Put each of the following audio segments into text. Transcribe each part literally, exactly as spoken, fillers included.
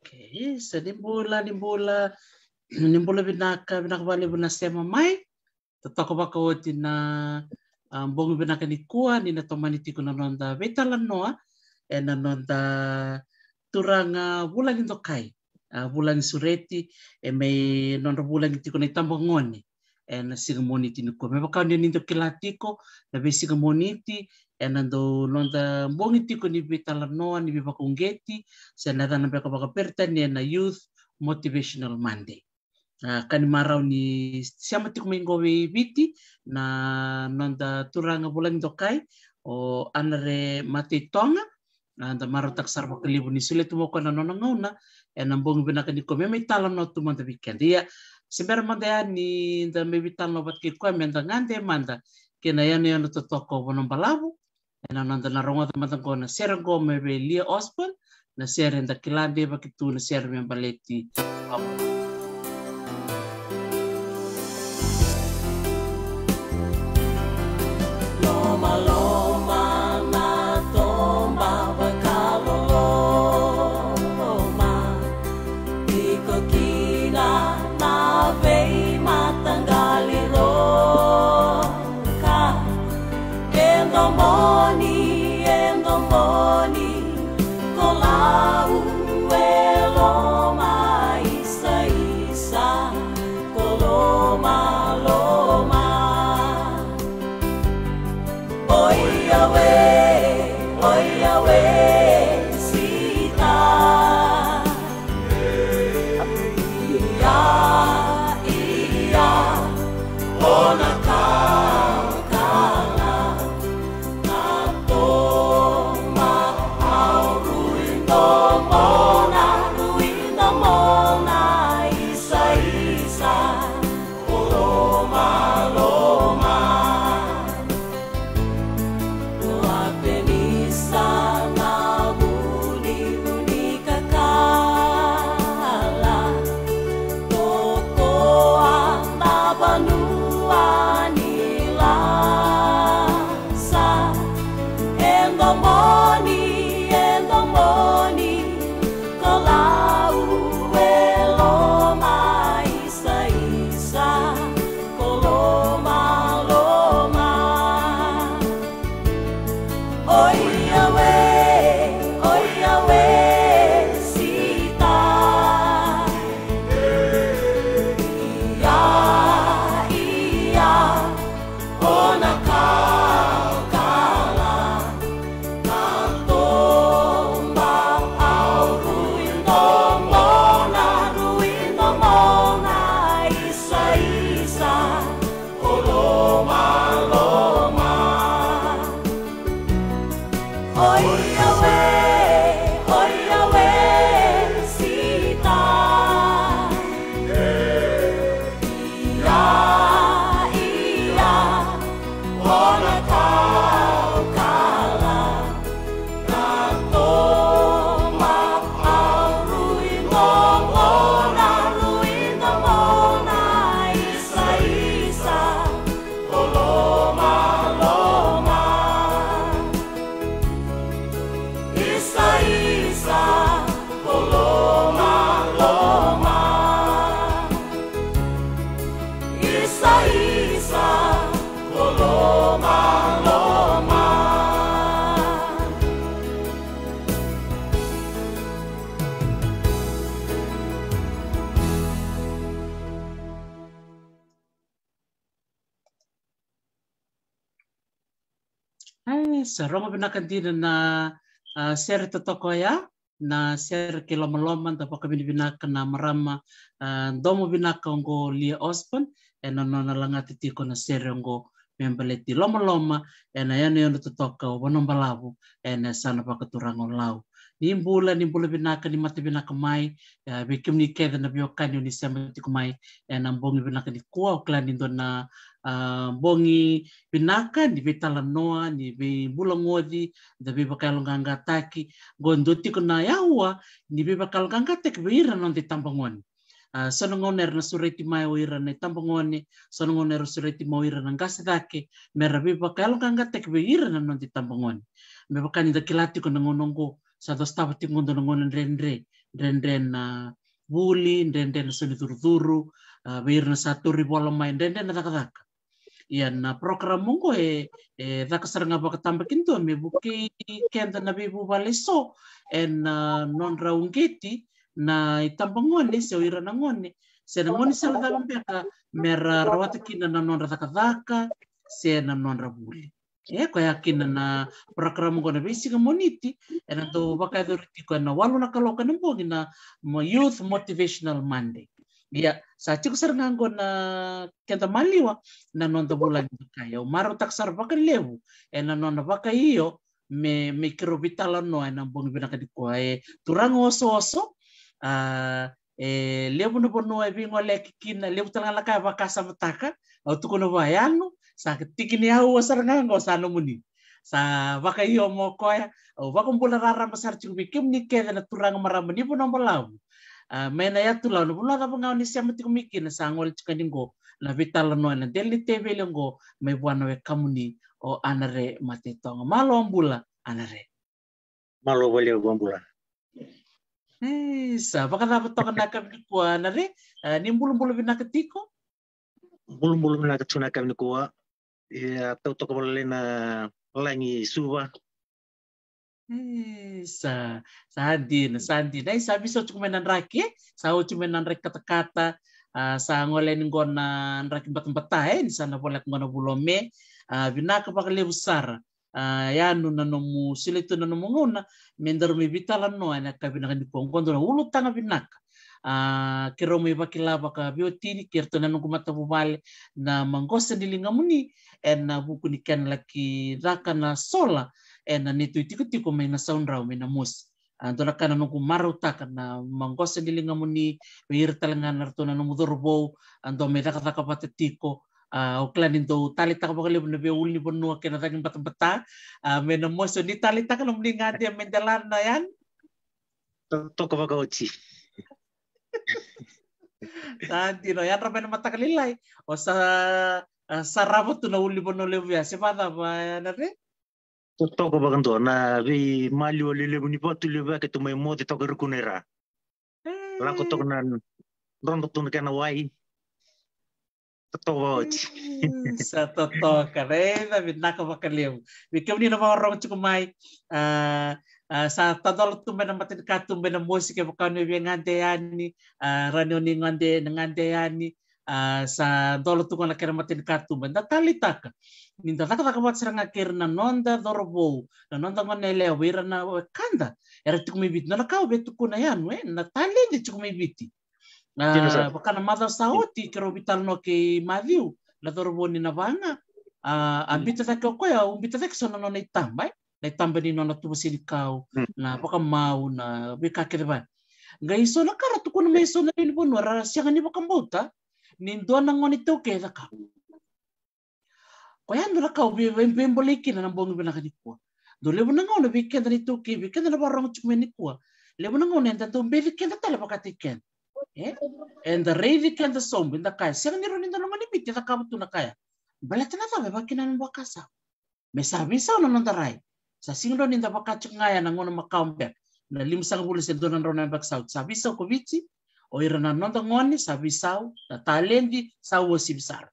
Okay, sa ni bula, ni bula, ni bula vinaka, vinaka vakalevu na sema mai. Totoka vakaoti na, a, bogi vinaka nikua, ni na tomani tiko na noda veitalanoa ena noda turaga vulagi dokai, a, vulagi sureti, e mai nodra vulagi tiko na itabagone ena siga Moniti nikua. Me vaka ni dou kila tiko, na veisiga Moniti ena dau noda bogi tiko ni veitalanoa, ni veivakauqeti, se na yacana beka vakaperitania na Youth Motivational Monday. A, ka ni marau ni sema tiko mai qo vei Viti na noda turaga vulagi dokai, o Anare Matei Toga. A, da marautaka sara vakalevu ni solia tu mai o koya na nona gauna ena bogi vinaka nikua me mai talanoa tu mada vei keda. Ia, se bera mada ya ni da mai veitalanoa vata kei koya, me da gade mada kei na yanuyanu totoka o Vanua Balavu, ena noda na rogoca mada qo na sere qo mai vei Lia Osborne, na sere da kila dei vaki tu, na sere me baleti Lomaloma na toba vakaloloma, tiko kina na veimataqali roka. E domoni, e domoni, ko Lau e loma isaisa, ko lomaloma. Oi Yawe, oi Yawe, sita. Ia, ia, o na kaukala, na toma au rui domona, rui domona, isaisa, o lomaloma. Ua penisa na vunivuni kakala, tokoa na vanua ni lasa. E domoni, e domoni, ko Lau e loma isaisa, ko lomaloma. Oi Yawe, oi Yawe, sita. Ia, ia, o na kaukala, na toba au rui domona, rui domona, isaisa, o lomaloma. Oi Yawe, oi Yawe, sita. Ia, ia, o na kaukala, na toba au rui domona, rui domona, isaisa, o lomaloma. Isaisa, o lomaloma. Isaisa, o lomaloma. Ai, sa rogo vinaka dina na, a, sere totoka oya, na sere kei lomaloma, da vakavinavinaka na marama, a, domo vinaka oqo Lia Osborne, ena nona lagata tiko na sere oqo me baleti lomaloma, ena yanuyanu totoka o Vanua Balavu, ena yasana vakaturaga o Lau. Ni bula, ni bula vinaka, ni mata vinaka mai, e, vei kemuni kece na veiwekani o ni sema tiko mai ena bogi vinaka nikua, au kila ni dua na, a, bogi vinaka, ni veitalanoa, ni veibulagoci, da veivakayaloqaqataki, qo dua tiko na yaua, ni veivakayaloqaqataki vei ira na noda itabagone. A, so na gauna era na sureti mai o ira na itabagone, so na gauna era sureti mai o ira na qase cake, me ra veivakayaloqaqataki vei ira na noda itabagone. Me vaka ni da kila tiko na gauna oqo, sa dau sotava tiko qo dua na gauna dredre, dredre na vuli, dredre na so ni curucuru, a, vei ira na sa tauri vola mai, dredre na cakacaka. Ia na program oqo e, e caka sara ga vakatabakidua me vukei keda na veivuvale eso ena, a, nodra uqeti na itabagone se o ira na gone, se na gone sala cava beka me ra rawata kina na nodra cakacaka se na nodra vuli. E koya kina na program oqo na veisiga Moniti, ena dau vakayacori tiko ena walu na kaloko ena bogi na mo-, Youth Motivational Monday. Ia, sa tiko sara ga oqo na keda maliwa na noda vulagi vakai. Au marautaka sara vakalevu ena nona vakaio me, me keirau veitalanoa ena bogi vinaka nikua. E turaga osooso, a, e levu na vanua e veigoleyaki kina, levu tale ga na ka e vakasamataka. Au tukuna vua, Yanu, sa ka tiki ni aua sara ga oqo sa nomuni. Sa vakaio mo koya. Au vakabula raraba sara tiko vei kemuni kece na turaga marama ni Vanua Balavu. A, mai na yatu Lau, na vanua cava ga o ni sema tiko mai kina, sa gole tiko yani oqo na veitalanoa ena dela ni teveli oqo mai vua na wekamuni o Anare Mataitoga. Malo bula, Anare. Malo vakalevu, bula. E, sa vakacava toka na yakavi nikua, Anare? A, ni bulubulu vinaka tiko? Bulubulu vinaka tiko na yakavi nikua. Ia, tau toka vakalailai na lagi Suva. E, sa, sa dina, sa dina. E, sa veisau tiko mai na draki, e? Sa oti mai na draki katakata, a, sa gole yani qo na draki batabata, e? Ni sa na voleka qo na vula o Me. A, vinaka vakalevu sara. A, Yanu, na nomu solia tu na nomu gauna me daru mai veitalanoa ena yakavi vinaka nikua. Qo dua na ulutaga vinaka. A, keirau mai vakila vakaveiwatini kei iratou na noqu matavuvale na Maqosa ni Ligamuni ena vuku ni kena laki caka na sola ena neitou itikotiko mai Nasaudrau mai Namosi. A, dua na ka na noqu marautaka na Maqosa ni Ligamuni, vei ira tale ga na ratou na nomu cauravou, a, dou mai cakacaka vata tiko. A, au kila ni dou taleitaka vakalevu na veiulunivanua kei na cagi batabata. A, mai Namosi, o ni taleitaka nomuni gade mai delana, Yanu? Totoka vakaoti. Sa dina, o yadra mai na mataka lailai, o sa, a, sarava tu na ulunivanua levu ya, se vakacava, Anare? Totoka vakadua, na veimaliwa lelevu ni vatu levu ya keitou mai moce toka i Rukuna i ra. E. Lako toka na drodro tu na kena wai. Totoka vakaoti. Mm, sa totoka, raica, vinaka vakalevu. Vei kemuni na vakarogo tiko mai, a, a, sa tadola tu mai na matanikatuba ena Namosi, kevaka o ni via gade yani, a, rawa ni o ni gade, ni gade yani, a, sa dola tu qo na kena matanikatuba. Da taleitaka ni da cakacaka vata sara ga kei ira na noda cauravou, na noda goneyalewa, ira na wekada era tiko mai Viti. Na ka au via tukuna, Yanu, e, na taledi tiko mai Viti. A, dina sara. Vaka na macawa sa oti keirau veitalanoa kei Maciu, na cauravou ni Navaga. A, a, mm, biuta cake o koya, au biuta cake so na nona itaba, e? Na itaba ni nona tuva senikau, mm, na vakamau, na veika kece vaya. Qai so na ka ra tukuna mai so na lewe ni vanua, ra sega ni vakabauta ni dua na gone iTaukei e cakava. Koya dua na ka au via vei, veibolei kina na bogi vinaka nikua. Dau levu na gauna vei keda na iTaukei, vei keda na vakarogo tiko mai nikua, levu na gauna eda dau beci keda tale vakataki keda. E? Eda raici keda sobu, eda kaya, sega ni rawa ni dua na gone ni Viti e cakava tu na ka ya. Baleta na cava? E vaka kina na noda vakasau. Me sa veisau na noda rai. Sa sega ni rawa ni da vaka tiko ga ya na gauna makawa beka, na limasagavulu se dua na drau na yabaki sa oti. Sa veisau ko Viti, o ira na noda gone sa veisau, na taledi sa uasivi sara.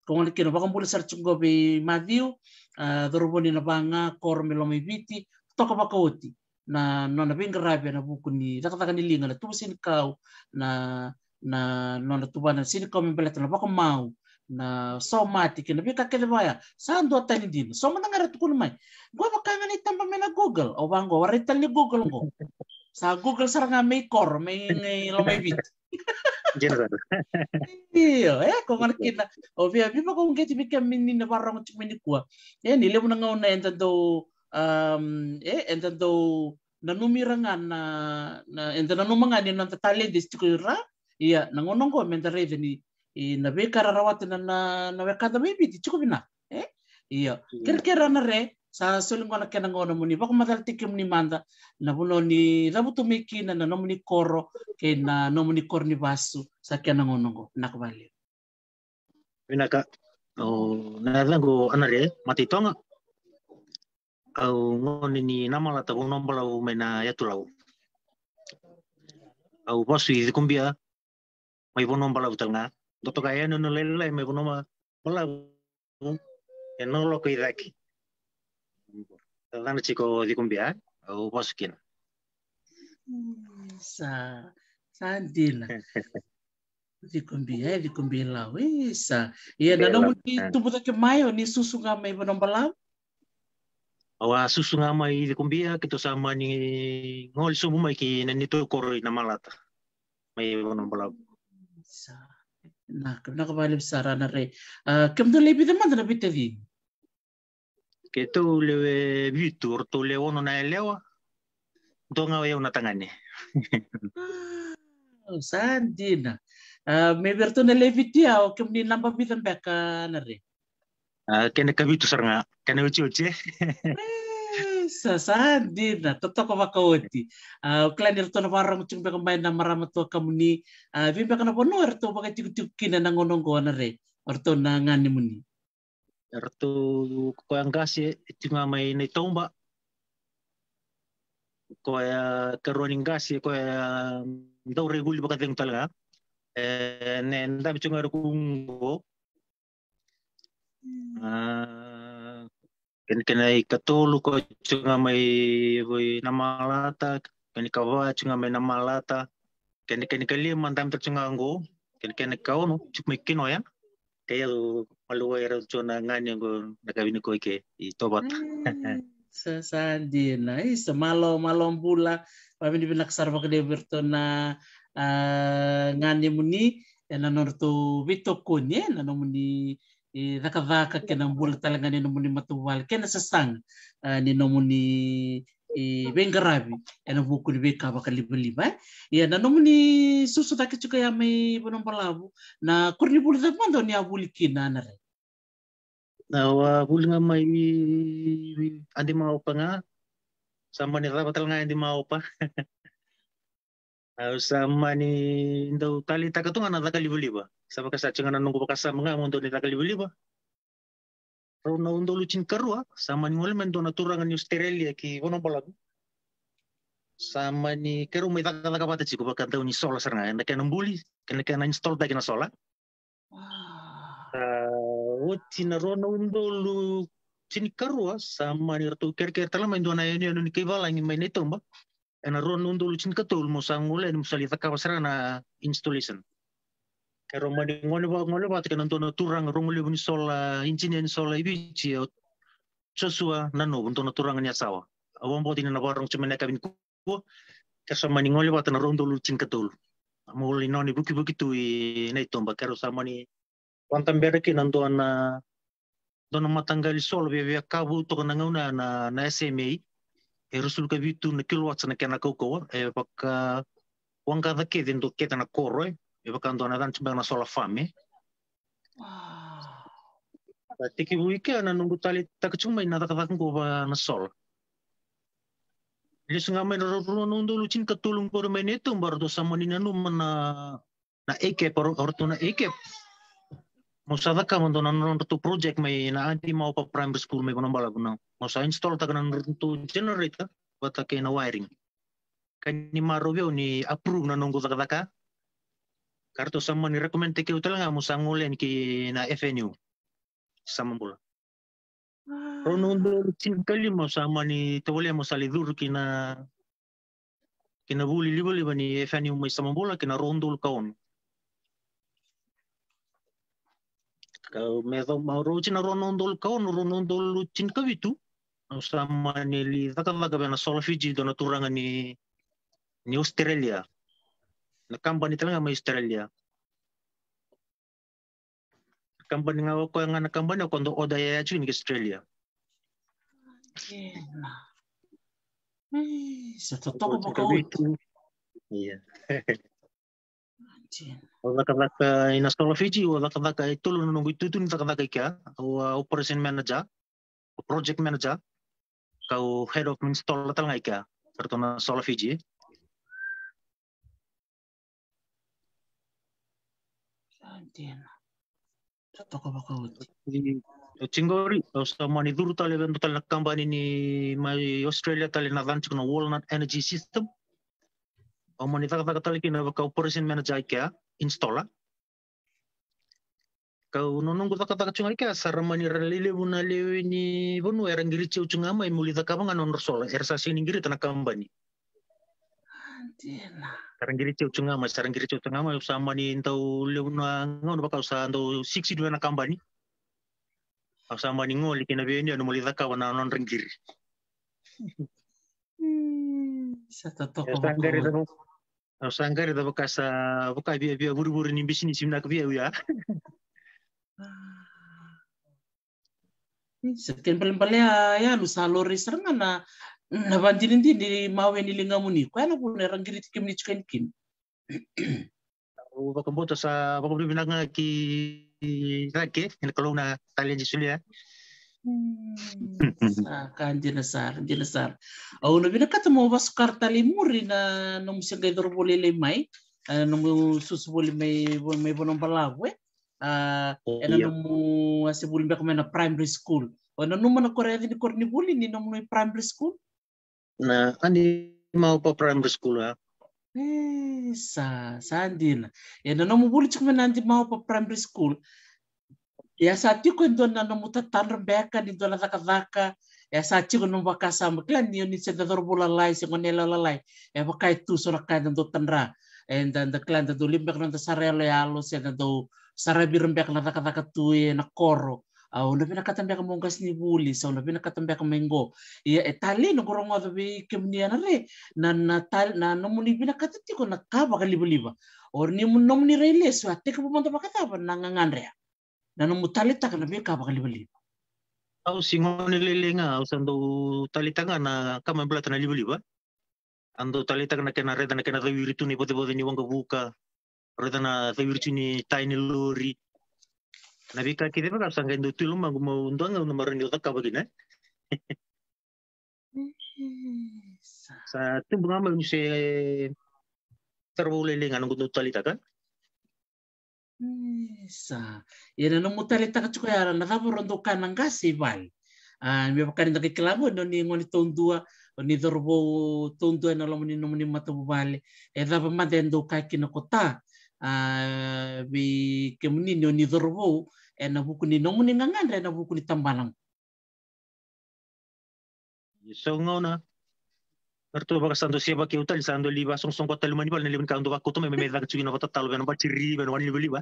Ko gona kina, vakabula sara tiko qo vei Maciu, a, cauravou ni Navaga, koro mai Lomaiviti, toka vakaoti na nona veiqaravi ena vuku ni cakacaka ni liga, na tuva senikau, na, na nona tuvana na senikau me baleta na vakamau, na somate kei na veika kece vaya. Sa dua tani dina. So mada ga era tukuna mai, qo vaka ga na itaba mai na Google. Au vaqo, warai tale ni Google qo. Sa Google sara ga mai koro, mai, mai Lomaiviti. Dina sara. Io, e, ko gona kina. Au via veivakauqeti vei kemuni na vakarogo tiko mai nikua. E, ni levu na gauna eda dau, am, e, eda dau nanumi ira ga na, na, eda nanuma ga ni noda taledi e tiko i ra. Ia, na gauna oqo meda raica ni, e, na veika ra rawata na, na, na wekada mai Viti tiko vinaka. E? Ia. Mm. Kerekere, Anare, Sa soli qo na kena gauna mo ni vakamacalataki kemuni mada na vanua ni cavutu mai kina, na nomuni koro kei na nomuni koro ni vasu. Sa kena gauna qo, vinaka vakalevu. Vinaka. O, na yacaqu o Anare Mataitoga. Au gone ni Namalata, Vanuabalavu mai na yatu Lau. Au vasu i Cikobia mai Vanuabalavu tale ga. Dou toka e yanuyanu lailai mai Vanuabalavu e Naloka i cake. Cana tiko Cikobia, e? Au vasu kina. Mm, sa, sa dina. Cikobia, e, Cikobia Lau, e, sa. Ia, na nomuni tubu cake mai, o ni susu ga mai Vanuabalavu? Au a susu ga mai Cikobia, keitou sa mani gole sobu mai ki na neitou koro i Namalata mai Vanuabalavu. Sa. Vinaka, vinaka vakalevu sara Anare. A, kemudou lewe vica mada na veitacini? Keitou lewe vitu, o ratou lewe ono na yalewa. Dua ga o yau na tagane. Wow, sa dina. A, mai vei ratou na lewe vitu ya, o kemuni naba vica beka Anare? A, kena ikavitu sara ga, kena iotioti, e. E, sa, sa dina, totoka vakaoti. A, au kila ni ratou na vakarorogo tiko beka mai na marama tu o kamuni. A, vei beka na vanua eratou vakaitikotiko kina na gauna qo Anare, o ratou na ganemuni? Eratou, koya qase e tiko ga mai Naitauba. Koya karua ni qase, koya Dauraivuli vakacegu tale ga. E, ne dabe tiko ga era kuqo. A, kena, kena ikatolu koya tiko ga mai, mai Namalata, kena ikava tiko ga mai Namalata. Kena, kena ikalima dabe tale tiko ga qo, kena, kena ikaono tiko mai Kinoya. Kei au, Maluvaira, tiko na gane qo na kavini ko i ke i Tovata. Mm, sa, sa dina, e, sa malo, malo bula, vavinavinaka sara vakalevu vei ratou na, a, ganemuni, ena nodratou veitokoni, e, na nomuni, e, cakacaka kei na bula tale ga ni nomuni matavuvale, kei na sasaga, a, ni nomuni, e, veiqaravi ena vuku ni veika vakalivaliva, e. Ia na nomuni susu cake tiko ya mai Vanuabalavu, na koronivuli cava mada o ni a vuli kina Anare? Na, au a vuli ga mai, mai Adi Maopa ga. Sa mani cava tale ga Adi Maopa. Au sa mani dau taleitaka tu ga na caka livaliva. Sa vaka sa tiko ga na noqu vakasama ga mo dau ni caka livaliva. Rua na udolu tinikarua, sa mani gole mai dua na turaga ni Australia ki Vanuabalavu. Sa mani keirau mai cakacaka vata tiko vaka dau ni sola sara ga, ena kena buli, kena, kena install taki na sola. Wow. Sa oti na rua na udolu tinikarua, sa mani ratou kerekere tale mai dua na yanuyanu ni kaivalagi mai Naitauba. Ena rua na udolu tinikatolu mo sa gole yani mo sa lai cakava sara na installation. Keirau mani gole va-, gole vata kei na dua na turaga rogo levu ni sola, engineer ni sola i Viti, o Joshua Nanovo, dua na turaga ni Yasawa. Au vakabauta ni na vakarorogo tiko mai na yakavi nikua. Keirau sa mani gole vata na rua na udolu tinikatolu. Mo lai nona ivukivuki tu i Naitauba, keirau sa mani vakadabera kina dua na, dua na mataqali sola viavia ka vou toka na gauna na, na S M A. E ruasagavulu ka vitu na kilowatts na kena kaukauwa, e vaka waqaca kece dua kece na koro, e vaka dua na yacana tiko beka na solar farm, e. Wow. Sa tekivu i kea na noqu taleitaka tiko mai na cakacaka qo va na sola. Lesu ga mai na rua na udolu tinikatolu qori mai Naitauba, ratou sa mani nanuma na na A cap, o ratou na A cap. Mo sa cakava dua na nodratou project mai na Adi Maopa Primary School mai Vanuabalavu, na mo sa install taka na nodratou generator vata kei na wiring. Ka ni marau vei au ni approve na noqu cakacaka. Ka ratou sa mani recommend taki au tale ga mo sa gole yani ki na F N U Samabula. Rua na udolu tinikalima sa mani tovolea mo sa lai curu ki na, ki na vuli livaliva ni F N U mai Samabula ki na rua na udolu ka ono. Ka me yacova, rau oti na rua na udolu ka ono, rua na udolu tinikavitu, au sa mani lai cakacaka vei na Solar Fiji, dua na turaga ni, ni Australia. Na kabani tale ga mai Australia. Kabani ga o koya ga na kabani o koya dau oda yaya tiko ni Australia. Ena. Ei, sa totoka vakaoti. Ia. Ena. Au cakacaka ina Solar Fiji, au cakacaka e tolu na noqu itutu ni cakacaka i kea. Au a operation manager, au project manager, Kau head of installer tale ga i kea. Ratou na Solar Fiji. Totoka vakaoti. Oti qori au sa mani curu tale vei dua tale na kabani ni mai Australia tale na cana tiko na Walnut Energy System. Au mani cakacaka tale kina vaka operation manager i kea, installer. Kau na noqu cakacaka tu ga i kea sa ra mani ra lelevu na lewe ni vanua era qiriti au tu ga mai me uli cakava ga na nodra solar, era sa sega ni qirita na kabani. Sa ra qiriti au tu ga mai, sa ra qiriti au tu ga mai, au sa mani dau levu na gauna vaka au sa dau six tu vei na kabani. Au sa mani gole kina vei au ni au na moli cakava na nodra qiri. Sa totoka vakaoti. Au sa qari da vaka sa vaka via via vurivuri ni bisinisi vinaka via au ya. Sa kena balebale ya, ya nu sa lori sara ga na na vadinadina ni mawe ni ligamuni. Koya na vuna era qiriti kemuni tiko yani kina. Au vakabauta sa vakavinavinaka ga ki Rake, ena Kalou na talenti solia. Sa ka dina sara, dina sara. Au na vinakata mo vasukara tale i muri na nomu se qai cauravou lailai mai, a, nomu susu voli mai, mai Vanua Balavu, e? A, ena nomu a se vuli beka mai na primary school. O nanuma na koro e yaca ni koronivuli ni nomu primary school? Na Adi Maopa Primary School, a. E, sa, sa dina. E na nomu vuli tiko mai na Adi Maopa Primary School. E a sa tiko e dua na nomu tatadra beka ni dua na cakacaka. E a sa tiko nomu vakasama kila ni o ni se dacora vou lalai se gone yalewa lalai. E vaka e tu so na ka eda dau tadra. Eda, eda kila eda dau liu beka na noda sara yaloyalo se eda dau saravi ira beka na cakacaka tu e na koro. Au na vinakata beka mo qasenivuli, sa au na vinakata beka mai qo. Ia e talei na qorogoca vei kemuni ana re na, na, na nomuni vinakata tiko na ka vakalivaliva. O ni nomuni rai lesu a tekivu mada vakacava na gagadre ya? Na nomu taleitaka na veika vakalivaliva. Au se gone lailai ga au sa dau taleitaka ga na ka mai baleta na livaliva. A dau taleitaka na kena raica na kena cawiri tu na ivocevoce ni waqavuka, raica na cawiri tu ni tai ni lori. Na veika kece vaka sa qai dau tu i lomaqu meu dua ga au na marau ni au cakava kina. Sa tubu ga mai ni se taravou lailai ga noqu dau taleitaka. Sa ia na nomu taleitaka tiko ya na cava rau dau kana qase i vale? A, me vaka ni da qai kila vua ni o ni gone taudua, o ni cauravou taudua ena loma ni nomuni matavuvale. E cava mada e dau kaya kina ko ta, a, vei kemuni ni o ni cauravou ena vuku ni nomuni gagadre ena vuku ni tabana qo? So gauna ratou vaka sa dau sevaki au tale sa dau lai vasogosogo tale mai ni vale na levu ni ka au dau vakauta mai me caka tiko na vakatatalo vei na batiri vei na wanilivaliva.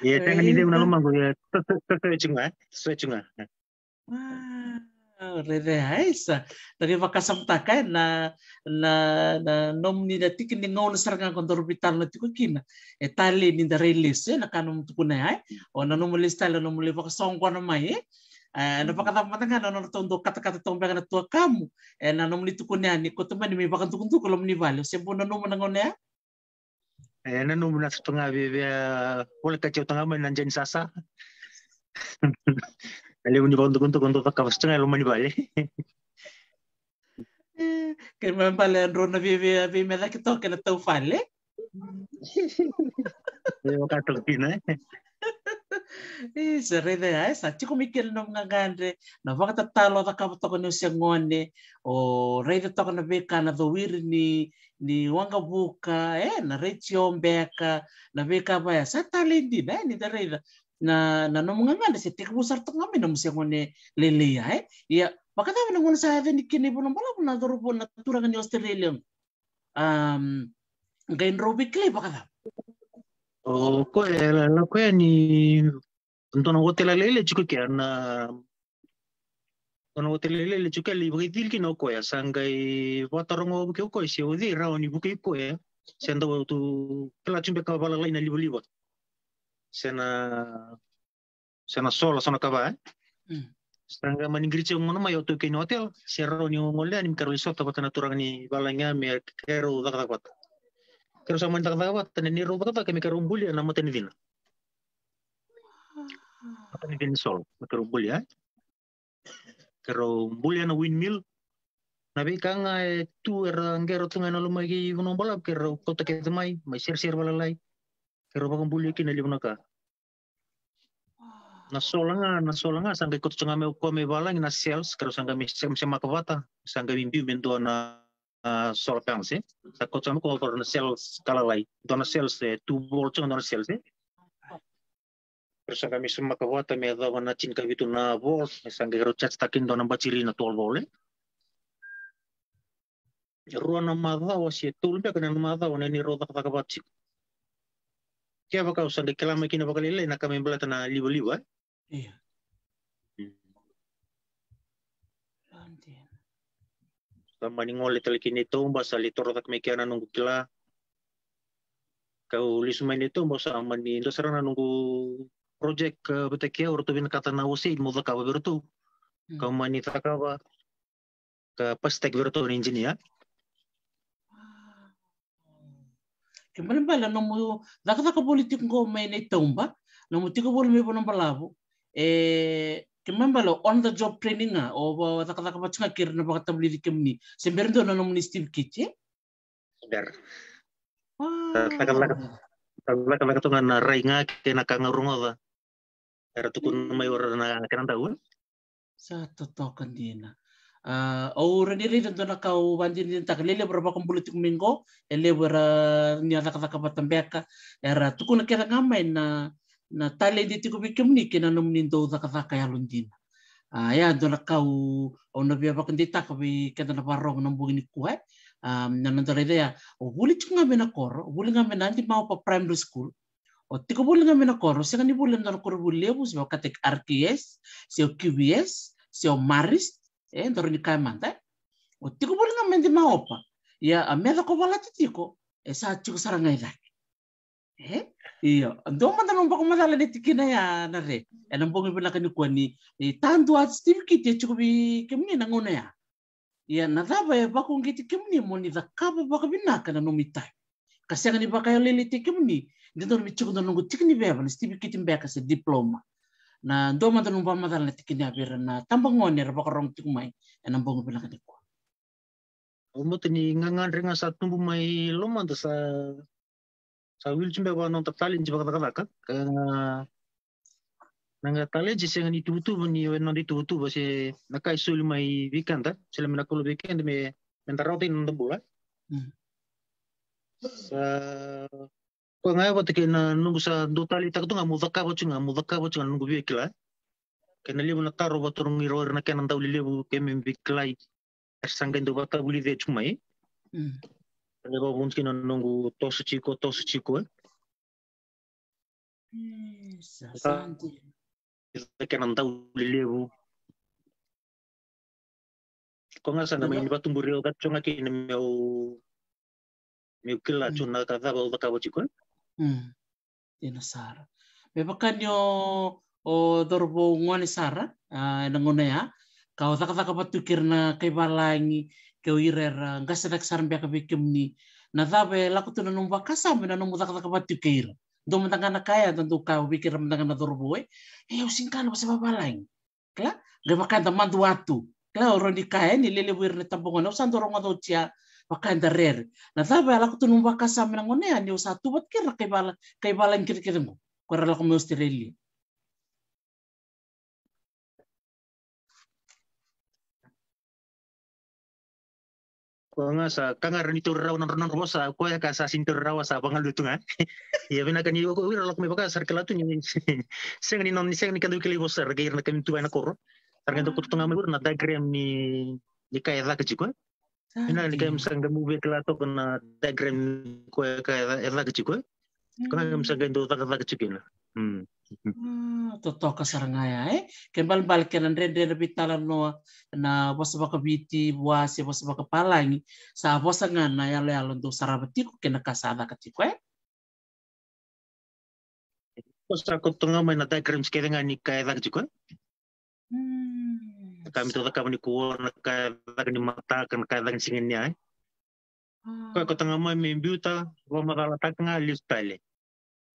Ia tega ni cegu na lomaqu ia tosoya tiko ga, tosoya tiko ga. Raica ya e sa da qai vakasamataka e na, na, na nomuni na tiki ni gauna sara ga ko daru veitalanoa tiko kina. E talei ni da rai lesu e na ka nomu tukuna ya e. O na nomu lesu tale nomu lai vakasoqona mai e. E na vakacava mada ga na nodratou dau katakata toka beka na tuakamu e na nomuni tukuna ya ni kauta mai ni mai vakadukuduku loma ni vale, o se bau nanuma na gauna ya? E nanuma na soto ga via volekati au taga mai na jani sasa. Na levu ni vakadukuduku dau cakava soto ga e loma ni vale. Kei mai bale a drau na via via via me caki toka na tau fale. E vaka toka kina e. Isa, raica ya e sa tiko mai kina na nomu gagadre na vakatatalo a cakava toka ni o se gone, o raica toka na veika na cowiri ni ni waqavuka e, na retio beka, na veika vaya sa talei dina e, ni da raica na, na nomu gagadre se tekivu sara toka ga mai nomu se gone lailai ya e. Ia vakacava na gauna sa yaco ni kina i Vanua Balavu na cauravou na turaga ni Australia qo? A, qai drau veikilai vakacava? O koya e lako yani dua na otela lailai tiko kea na, dua na otela lailai tiko kea lai vakaicili kina o koya, sa qai vakataroga vukei o koya se o cei rawa ni vukei koya se dau tu kila tu beka valalai na livaliva se na, se na sola so na kava e. Sa qai mani qiriti au gona mai au taukei ni otela se rawa ni gole yani me keirau lai sota vata na turaga ni valagi ya me keirau cakacaka vata. Keirau sa mani cakacaka vata na neirau cakacaka me keirau bulia na matanicina. Matanivenisolo, me keirau bulia, e? Keirau bulia na windmill. Na veika ga e tu era qero tu ga ena loma i vanua balavu, keirau kauta kece mai, mai seresere valailai. Keirau vakabulia kina levu na ka. Na sola ga, na sola ga, sa qai kauta tu ga mai o koya mai valagi na cells, keirau sa qai mai sem-, semaka vata, sa qai mai biu me dua na, a, solar panels, e. Sa kauta tu ga mai o koya na cells ka lalai, dua na cells, e, two volt tu ga dua na cells, e. Keirau sa qai mai semaka vata me yacova na tinikavitu na volt, e sa qai keirau charge-taka kina dua na batiri na twelve volt, e. Rua na macawa se tolu beka na macawa na neirau cakacaka vata tiko. Kevaka au sa qai kila mai kina vakalailai na ka me baleta na livaliva, e? Io. Mm. Sa mani gole tale ki Nitoba, sa lai toro cake mai kea na noqu kila. Kau lesu mai Nitoba, sa mani dua sara na noqu project, e, vata kei au, ratou vinakata na USAID mo cakava vei ratou. Mm. Kau mani cakava ka pasitaki vei ratou na engineer. Kena ibalebale na nomu cakacaka voli tiko qo mai Nitoba, nomu tiko voli mai Vanuabalavu. E, kena ibalebale o on the job training ga, o va-, cakacaka vata ga kei ira na vakatavulici kemuni. Se bera dua na nomuni certificate, e? Bera. Wow. Sa cakacaka, sa cakacaka tu ga na rai ga kei na ka ga rogoca. Era tukuna mai o ira na kena dau, e? Sa totoka dina. A, au rawa ni raica dua na ka au vakadinadinataka, e levu era vakabula tiko mai qo, e levu era ni a cakacaka vata beka, era tukuna kece ga mai na, na taledi tiko vei kemuni kei na nomuni dau cakacaka yalodina. A, ia dua na ka au, au na via vakadeitaka vei keda na vakarorogo na bogi nikua, e. A, na noda raica ya, au vuli tiko ga mai na koro, au vuli ga mai na Adi Maopa Primary School. Au tiko voli ga mai na koro, au sega ni vuli ena dua na koronivuli levu, se vakataki R K S, se o Q V S, se o Marist, e, daru ni kaya mada, e. Au tiko voli ga mai Adi Maopa. Ia, a meca ko valati tiko, e sa tiko sara ga i cake. E? Io, dua mada na nomu vakamacala ena tikina ya, Nare. Ena bogi vinaka nikua ni, e, tadu a certificate e tiko vei kemuni na gauna ya. Ia na cava e vakauqeti kemuni mo ni cakava vakavinaka na nomu itavi? Ka sega ni vakayalolailaitaki kemuni, de dodonu me tiko na noqu tiki ni veva, na certificate beka se diploma. Na dua mada nomu vakamacala na tikina ya vei ira na tabagone era vakarorogo tiko mai ena bogi vinaka nikua. Au mata ni gagadre ga sa tubu mai lomada sa Sa wili tu beka vua na noda taledi vakacakacaka. Ka na ga taledi sega ni tuvatuva ni o noda ituvatuva se na ka e soli mai vei keda, soli mai na Kalou vei keda me, me da rawata na noda bula. Mm. Sa koya ga e vata kei na noqu sa dau taleitaka tu ga mo cakava tu ga, mo cakava tu ga na noqu via kila. Kei na levu na taro vatarogi rau ira na kena dau lelevu keimami via kilai. Era sa qai dau vakatavulici tiko mai. Mm. Era vakavuna tiko na noqu toso tiko, toso tiko, e. Mm, sa, sa dina. Sa kena dau lelevu. Ko ga sa na mai ni vakatuburi au ga tiko ga kina meu, meu kila tiko na ka cava au cakava tiko, e. Mm. Dina sara. Me vaka ni o, o cauravou gone sara, a, ena gauna ya, ka o cakacaka vata tu kei ira na kai valagi, kei o ira era qase cake sara beka vei kemuni. Na cava e lako tu na nomu vakasama ena nomu cakacaka vata tu kei ira? Dua mada ga na ka ya, da dau kaya vei kei ira mada ga na cauravou, e, e, au sega ni kila na vosa vavalagi. Kila, qai vaka eda madua tu. Kila, au rawa ni kaya ni lelevu ira na tabagone, au sa dau rogoca oti ya vaka eda rere. Na cava e lako tu nomu vakasama ena gauna ya ni o sa tu vata kei ira na kai vala, kai valagi kecekece qo, ko ira lako mai Australia? Koya ga sa ka ga ra ni tauri rawa na nodra, nodra vosa, koya ka sa sini tauri rawa sa vagalue tu ga. Ia vinaka ni o ira lako mai vaka sa ra kila tu ni sega ni, ni sega ni keda kilai vosa, ra kei ira na kemuni tu vaka ena koro. Sa ra keda kutu tu ga mai ira na diagram ni, ni ka e caka tiko, e. Vinaka ni kemuni sa qai mu via kila toka na diagram ni koya ka e caka tiko, e. Koya ga kemuni sa qai dau cakacaka tiko kina. Mm. Ah, totoka sara ga ya, e. Kena ibalebale kena dredre na veitalanoa na vosa vakaviti vua se vosa vakapalagi, sa vosa ga na yaloyalo dou sarava tiko kei na ka sa caka tiko, e. Ko sa koto ga mai na diagrams kece ga ni ka e caka tiko, e. Mm. Ka me tou cakava nikua, na ka e caka ni mataka, na ka e caka ni siga ni ya, e. Ah. Koya koto ga mai me biuta, vakamacalataka ga, lesu tale.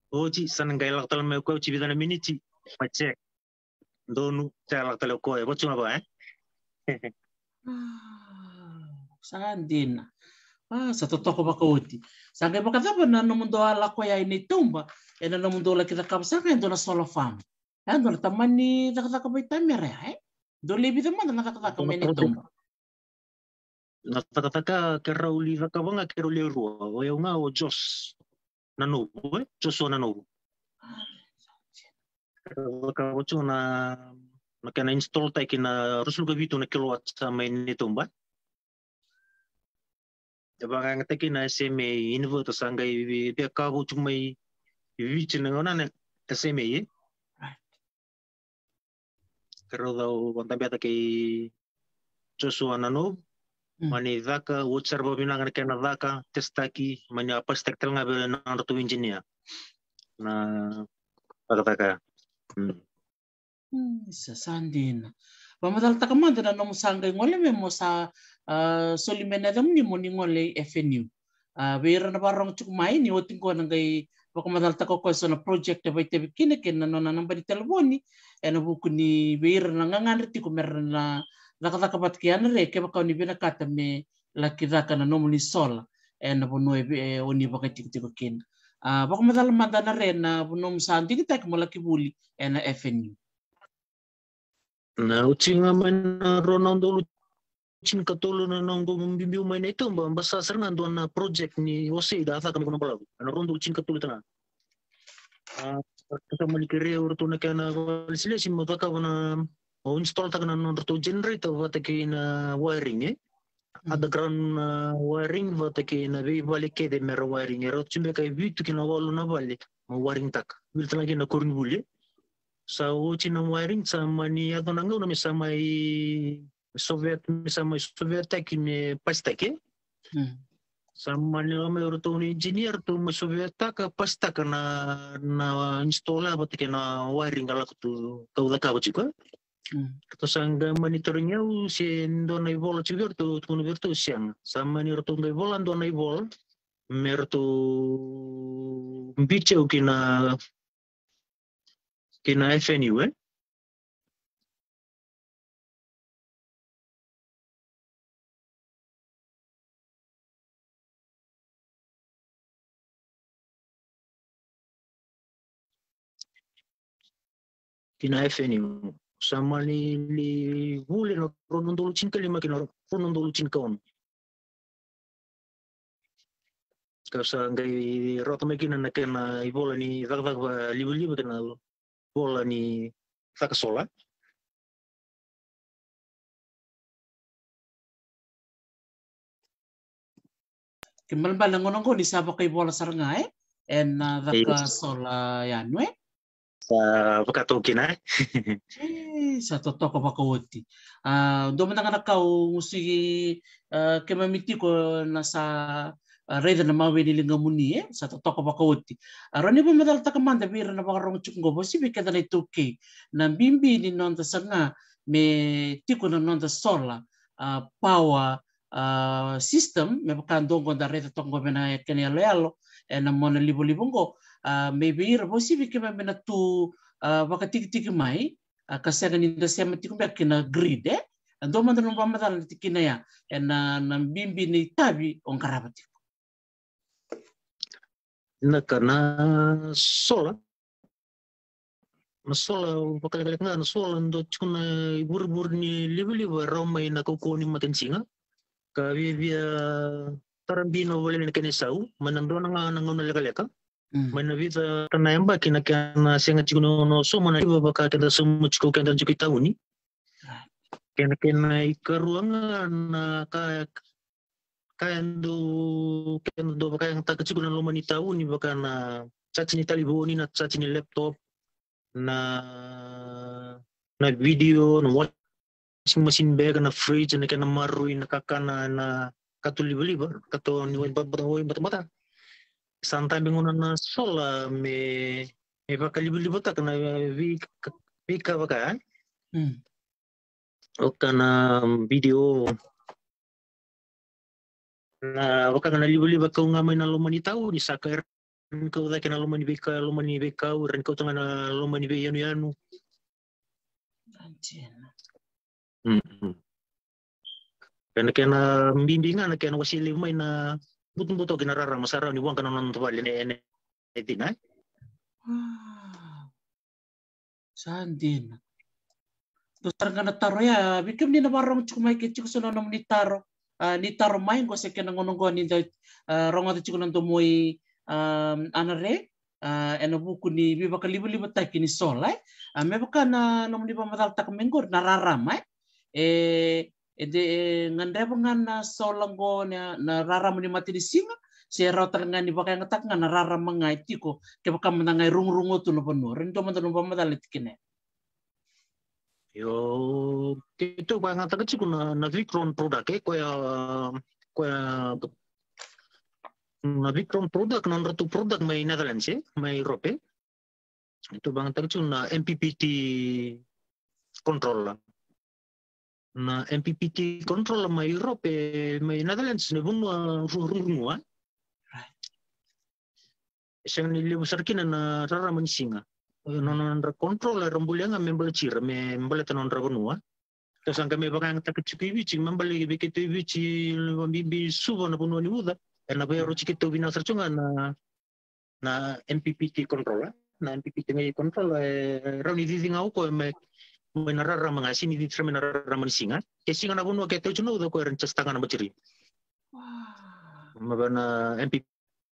Oti sa na qai lako tale mai koya, oti vica na miniti, ma check. donu, sa lako tale o koya, vatu ga va, e? Ah, sa dina. Ah, sa totoka vakaoti. Sa qai vakacava na nomudou a lako ya i Nitoba, ena nomudou laki cakava sara ga e dua na solar farm? E dua na tamani cakacaka vaitamera ya, e? Dou lai vica mada na cakacaka mai Nitoba? Na cakacaka keirau lai cakava ga keirau lewe rua. O yau ga o Jos Nanovu, e? Joshua Nanovu. Keirau cakava tu na, na kena install taki na ruasagavulu ka vitu na kilowatts sa mai Nitoba. E vakayagataki na S M A inverter sa qai via ka vou tiko mai Viti na gauna na S M A, e? Keirau cau vakadabeta kei Joshua Nanovu. Mm. Mani caka, oti sara vakavinaka na kena caka, test taki, mani a pasitaki tale ga vei na nodratou engineer na cakacaka. Mm. Mm, sa, sa dina. Vakamacalataka mada na nomu sa qai gole me mo sa, ah, soli mai na yacamuni mo ni gole i F N U. Ah, vei ira na vakarorogo tiko mai, ni oti qo na qai vakamacalataka o koya so na project e vakaitavi kina kei na nona naba ni talevoni, ena vuku ni vei ira na gagadre tiko me ra na cakacaka vata kei Anare, kevaka o ni vinakata me laki caka na nomuni solar ena vanua e, e o ni vakatikotiko kina. Ah, vakamacala mada Anare na vanua mo sa digitaki mo laki vuli ena F N U. Na oti ga mai na rua na udolu tinikatolu na noqu biubiu mai Nitoba, basika sara ga dua na project ni wasei da caka mai Vanuabalavu ena rua na udolu tinikatolu tale ga. Ah, sa mani kerei o iratou na kena vakalesilesi mo cakava na, o install taka na nodratou generator vata kei na wiring, e? Mm. Underground, ah, wiring vata kei na veivale kece me ra wiring. Era oti beka e vitu ki na walu na vale mo wiring taka. Vili tale ga kina koronivuli, e? Sa oti na wiring, sa mani yaco na gauna me sa mai survey, me sa mai survey taki me pasitaki, e? Mm. Sa mani lako mai o ratou na engineer, ratou mai survey taka, pasitaka na, na install vata kei na wiring ka lako tu, kau cakava tiko, e? Mm. Ratou sa qai mani tarogi au se dua na ivola tiko vei ratou, tukuna vei ratou sega. Sa mani ratou qai vola dua na ivola me ratou biuti au ki na, ki na F N U, e? Ki na F N U. Sa mani lai vuli na rua na udolu tinikalima ki na rua na udolu tinikaono. Ka sa qai rawata mai kina na kena ivola ni cakacaka vakalivaliva kei na ivola ni caka sola. Kena ibalebale na gauna qo ni sa vakaivola sara ga, e? Ena caka sola yani, e? Sa vakatau kina, e? E, sa totoka vakaoti. A, dua mada ga na ka au gusuki, a, keimami tiko na sa, a, raica na mawe ni ligamuni, e? Sa totoka vakaoti. A, rawa ni vakamacalataka mada vei ira na vakarorogo tiko qo, vakauasivi vei keda na iTaukei, na bibi ni noda saga me tiko na noda sola, a, power, a, system, me vaka dua qo da raica toka qo vei na kena iyaloyalo ena mona livaliva qo, a, me vei ira, vakauasivi vei keimami na tu, a, vakatikitiki mai, a, ka sega ni da sema tiko beka ki na grid, e? A, dua mada na nomu vakamacala na tikina ya, ena, na bibi ni itavi o qarava tiko. Na ka na sola. Na sola, vakalekaleka ga na sola, dua tiko na ivurevure ni livaliva e rawa mai na kaukauwa ni matanisiga. Ka viavia tara bi na vale na kena isau, mai na dua na ga na gauna lekaleka. Mm. Mai na vica tale na yabaki na kena sega tiko ni ono, soma na livaliva vaka keda sauma tiko keda tiko i tauni. Kena, kena ikarua ga na ka, ka e dau, kena dau vakayagataka tiko na loma ni tauni, vaka na charge ni talevoni, na charge ni laptop, na, na video, na washing machine beka, na fridge, na kena maroroi na kakana, na kato livaliva, kato ni wai bata, wai batabata. Sa dabe gauna na sola me, me vakalivalivataka na vei, veika vaka, e? Mm. Vaka na video, na vaka ga na livaliva kau ga mai na loma ni tauni, sa ka era ni kau cake na loma ni veika, loma ni veikau, era ni kau taga na loma ni veiyanuyanu. Antina. Mm. Kena, kena bibi ga na kena wasi levu mai na butubutu ki na rarama sa rawa ni waqa na nona vale ne, ne, ne dina. Wow. Sa dina. Dua sara ga na taro ya, vei kemuni na vakarorogo tiko mai ke tiko so na nomuni taro. A, ni taro mai qo se kena gauna qo ni da, a, rogoca tiko na domo i, a, Anare, a, ena vuku ni veivakalivalivataki ni sola, e. A, me vaka na nomuni vakamacalataka mai qori na rarama, e. E, e de, e gadreva ga na sola qo na, na rarama ni matanisiga, se rawa tale ga ni vakayagataka ga na rarama ga e tiko, kevaka mada ga e rogorogo tu na vanua. Rau ni dua mada na vakamacala e tikina. Io, keitou vakayagataka tiko na, na Victron product, e, koya, koya, na Victron product, na nodratou product mai Netherlands, e, mai Europe, e. Keitou vakayagataka tiko na M P P T controller. Na M P P T controller mai Europe, e, mai Netherlands, na vanua ru-, rugurugua. Right. E sega ni levu sara kina na rarama ni siga. E, nona, nodra controller era bulia ga me baleti ira, me baleta nodra vanua. Keitou sa qai mai vakayagataka tiko i Viti, me baleta vei keitou i Viti, bibi Suva na vanua ni uca. Ena veiyaroci keitou vinaka sara tiko ga na, na M P P T controller. Na M P P T ga i controller, e rawa ni cici ga o koya mai, mai na rarama ga, sega ni cici sara mai na rarama ni siga. Ke siga na vanua ke tauci na uca, o koya era ni just taka ga na batiri. Wow. Mai vei na M P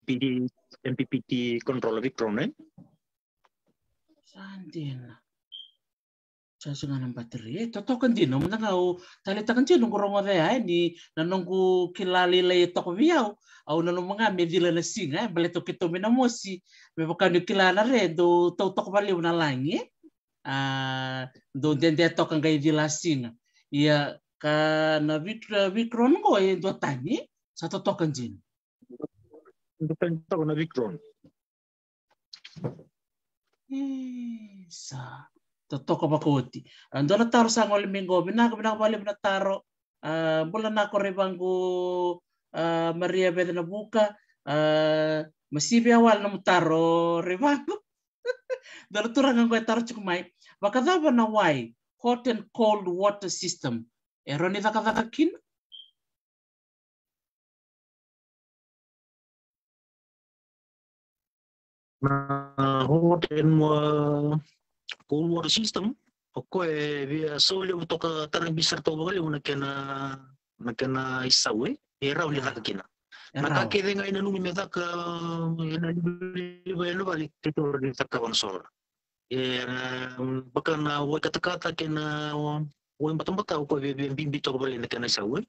P T, M P P T controller Victron, e? Sa dina. Sa sega na batiri. E, totoka dina, mada ga au taleitaka dina noqu rogoca ya, e, ni na noqu kila lailai e toka vei au, au nanuma ga me cila na siga, e, baleta o keitou mai Namosi, me vaka ni kila Anare, dau tau toka vakalevu na lagi, e. A, dau dede toka qai cila siga. Ia, ka na Vic-, Victron qo e duatani, e, sa totoka dina. Duatani toka na Victron. Isa. Totoka vakaoti. A, dua na taro sa gole mai qo. Vinaka, vinaka vakalevu na taro. A, bula na ko Revaqu, a, Maria Vece na Vuka. A, masivi a wale na mu taro Revaqu. Dua na turaga qo e taro tiko mai. Vakacava na wai hot and cold water system? E rawa ni cakacaka kina? Na hot and, uh, cold water system, o koya e via sau levu toka, tara bibi sara toka vakalevu na kena, na kena isau, e, e rawa ni caka kina. Na ka kece ga e nanumi me caka, e, na livaliva e na vale, keitou rawa ni caka vaka na sola. E, na, vaka na wai katakata kei na wai batabata, o koya e via, via bibi toka vakalevu na kena isau, e.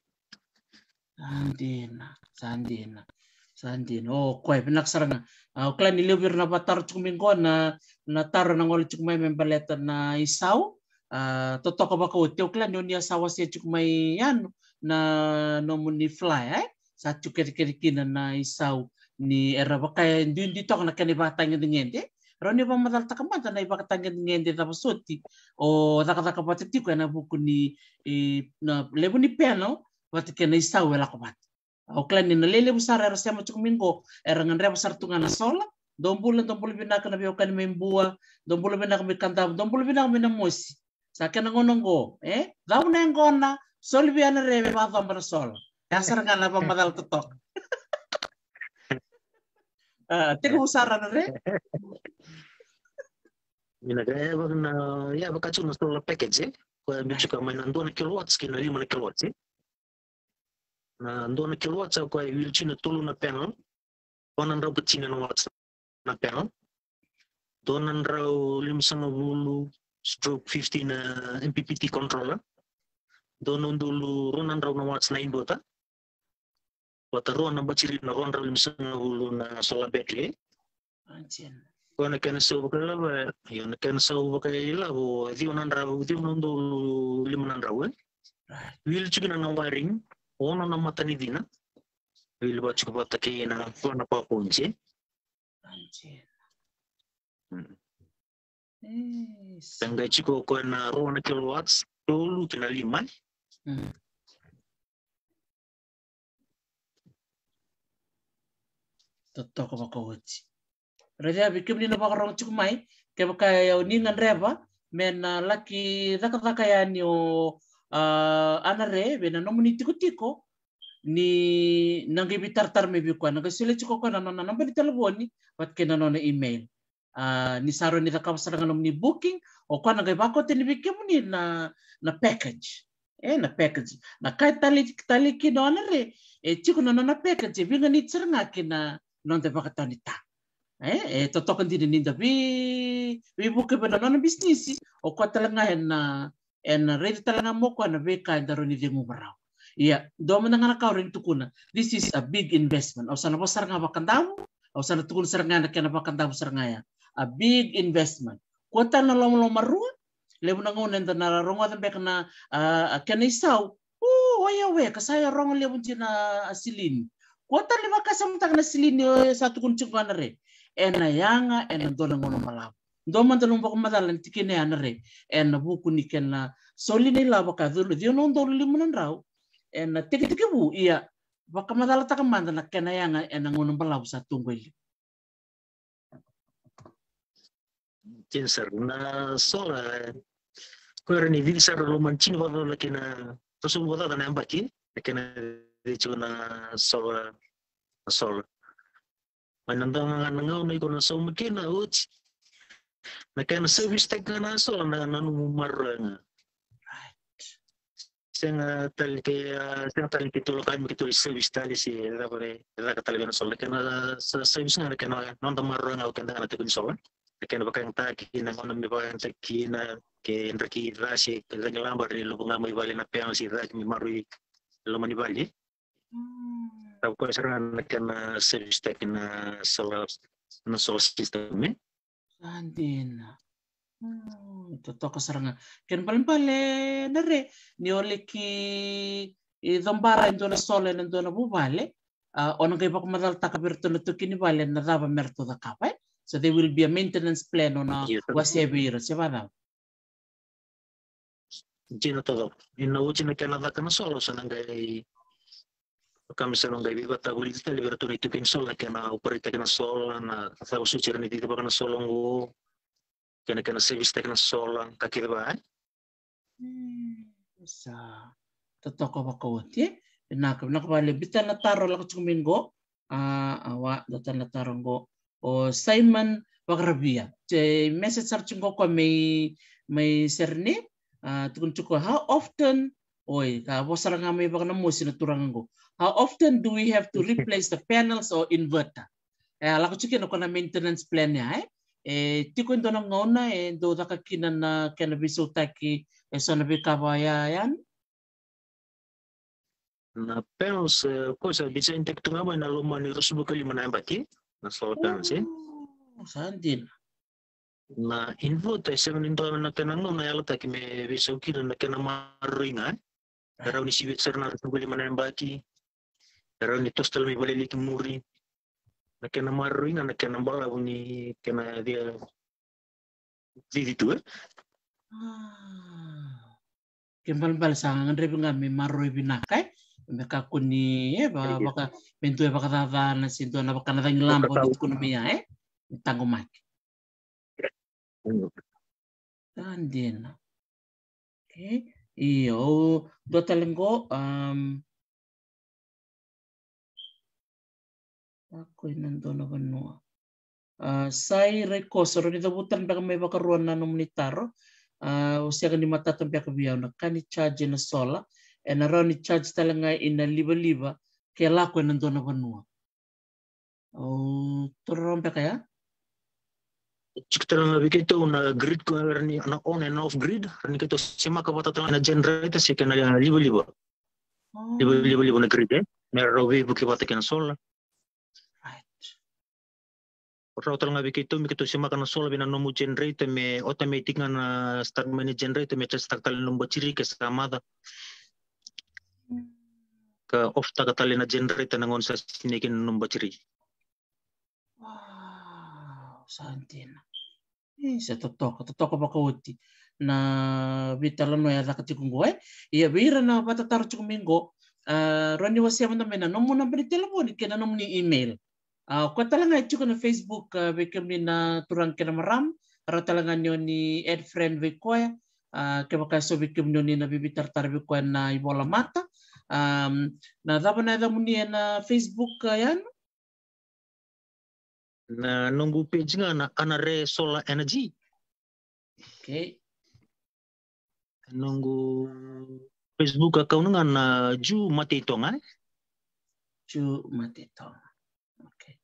Sa dina, sa dina, sa dina. O koya e vinaka sara ga. A, o kila ni levu vei ira na vakataro tiko mai qo na, na taro na gole tiko mai me baleta na isau. A, totoka vakaoti, o kila ni o ni a sa wasea tiko mai yani na nomuni flyer, e? Sa tiko kecekece kina na isau ni era vaka e duidui toka na kena ivakatagedegede. Rawa ni vakamacalataka mada na ivakatagedegede cava soti o cakacaka vata tiko ena vuku ni, e, na levu ni panel vata kei na isau e lako vata. Au kila ni na lelevu sara era sema tiko mai qo, era gadreva sara tu ga na sola. Dou bula, dou bula vinaka na veiwekani mai Bua, dou bula vinaka mai Kadavu, dou bula vinaka mai Namosi. Sa kena gauna qo, e? Cau na yaqona, soli vei Anare me vakacoba na sola. Ya sara ga na vakamacala totoka. A, tekivu sara Anare. Ina ka, e, vaka na, ia, vaka tu na solar package, e? Koya e biu tiko mai na dua na kilowatts ki na lima na kilowatts, e? Na dua na kilowatts, o koya e wili tiko na tolu na panel, va na drau ka tini na watts na panel. Dua na drau limasagavulu stroke fifty na M P P T controller. Dua na udolu rua na drau na watts na inverter. Vata rua na batiri na rua drau limasagavulu na solar battery. Antina. Koya na kena sau vakailavo, io, na kena sau vakailavo, ciwa na drau, ciwa na udolu lima na drau, e? Right. Wili tiko kina na wiring, ono na matanicina. Wili vata tiko vata kei na, na power point, e? Antina. Mm. E, sa qai tiko o koya na rua na kilowatts, tolu ki na lima. Mm. Totoka vakaoti. Raica, vei kemuni na vakarorogo tiko mai, kevaka o ni gadreva me na laki cakacaka yani o, a, Anare vei na nomuni tikotiko, ni na qai veitaratara mai vei koya, na qai solia tiko o koya na nona naba ni talevoni vata kei na nona email. A, ni sa rawa ni cakava sara ga nomuni booking, o koya na qai vakauta yani vei kemuni na, na package. E, na package. Na ka e tale, tale kina o Anare, e tiko na nona package, e veiganiti sara ga kina noda ivakatawa ni ta. E, e totoka dina ni da vei, veivuke vei na nona bisinisi, o koya tale ga ena, ena raica tale ga mai o koya na veika eda rawa ni ceguva rawa. Ia, dua mada ga na ka au rawa ni tukuna. This is a big investment. Au sa na vosa sara ga vakadavu, au sa na tukuna sara ga na kena vakadavu sara ga ya. A big investment. Kua tale na lomalomarua, levu na gauna eda na rogoca beka na, a, a kena isau. O, oya we, ka sa ya rogo levu dina a silini. Kua tale ni vakasamataka na silini o sa tukuna tiko ga o Anare. Ena yaga, ena dua na gauna balavu. Dua mada na nomu vakamacala na tikina ya Anare. Ena vuku ni kena soli na ilavo ka ciwa, ciwa na udolu lima na drau. Ena tekitekivu, ia vakamacalataka mada na kena yaga ena gauna balavu sa tu qo i liu. Dina sara na sola, e, ko era ni cici sara loma ni tini vakacaca kei na tolusagavulu vakacaca na yabaki, na kena cici tiko na sola, na sola. Mai na dua ga na gauna iko na sauma kina oti. Na kena service taki ga na sola na, na nomu maroroya ga. Right. Sega tale ni ke, a, sega tale ni keitou lako yani me keitou service tale se cava, e caka tale vei na sola. Na kena sa, service ga na kena noda maroroya ga o keda ga na tiko ni sola. Na kena vakayagataki, na gauna me vakayagataki kina, ke draki ca se cagilaba, ni luvu ga mai vale na panel se cake me maroroi loma ni vale. Mm. Sa koya sara ga na kena service taki na solar, na solar system, e? Sa dina. Mm, totoka sara ga. Kena ibalebale Anare, ni o laki, e, cobara e dua na sola ena dua na vuvale, a, o na qai vakamacalataka vei iratou na taukei ni vale na cava me ratou cakava, e? So there will be a maintenance plan o na wasea vei ira, se vacava? Dina taucoko. Ni na oti na kena caka na sola, o sa na qai, ka me sa na qai veivakavulici tale vei iratou na itaukei ni sola, na kena operate taki na sola, na cava soti era ni cicivaka na sola oqo, kei na kena service taki na sola, ka kece va, e? Mm, sa totoka vakaoti, e? Vinaka, vinaka vakalevu. Biu tale na taro lako tiko mai qo. A, a, wa, dua tale na taro qo. O Simon Vakaravia. Te message sara tiko qo mai, mai Sydney. A, tukuna tiko, how often, oi, ka vosa sara ga mai vakanamosi na turaga qo. How often do we have to replace the panels or inverter? E, a lako tiko kina ko na maintenance plan ya, e? E tiko e dua na gauna e dau caka kina na kena veisautaki e so na veika vaya yani? Na panels, e, ko sa design taki tu ga mai na loma ni ruasagavulu ka lima na yabaki na solar panels, e? O, sa dina. Na inverter e sega ni dua na kena gauna e yalataki me veisau kina na kena maroroi ga, e? E rawa ni sivita sara na ruasagavulu ka lima na yabaki. E rawa ni toso tale mai valeniki muri. Na kena maroroi ga na kena balavu ni kena cici tu, e? A. Kena ibalebale sa gadrevi ga me maroroi vinaka, e? Me kakua ni, e, va, vaka, me dua e vakacacana se dua na vaka na cagilaba o ni tukuna mai ya, e? Me taqomaki. Mm. Sa dina. Okay. Io, dua tale qo, um, a, ko i na dua na vanua. A, Sai Raikoso, rawa ni cavuta tale beka mai vakarua na nomuni taro. A, o sega ni matata beka vei au na ka ni charge ena sola, ena rawa ni charge tale ga ina livaliva ke lako ena dua na vanua. O, toro beka ya? Tiko tale ga vei keitou na grid ko era ni, na on and off grid, era ni keitou semaka vata tale na generator se kena livaliva. O. Livaliva na grid, e? Me rau veivuke vata kei na sola. Right. Rau tale ga vei keitou, me keitou semaka na sola vei na nomu generator, me automatic ga na start mai na generator, me charge taka tale na nomu batiri ke sa maca. Ka off taka tale na generator na gauna sa sinai kina na nomu batiri. Wow, sa dina. E, sa totoka, totoka vakaoti na veitalanoa e caka tiko qo, e? Ia, vei ira na vakatataro tiko mai qo, a, rawa ni wasea mada mai na nomu naba ni talevoni kei na nomuni email. A, o koya tale ga e tiko na Facebook, a, vei kemuni na turaga kei na marama, Rawa tale ga ni o ni add friend vei koya. A, kevaka e so vei kemuni o ni na veitaratara vei koya na ivola mata. Am, na cava na yacamuni ena Facebook, a, Yanu? Na noqu page ga na Anare Solar Energy. Okay. Noqu Facebook account ga na Ju Mate i Toga, e? Ju Mate i Toga. Okay.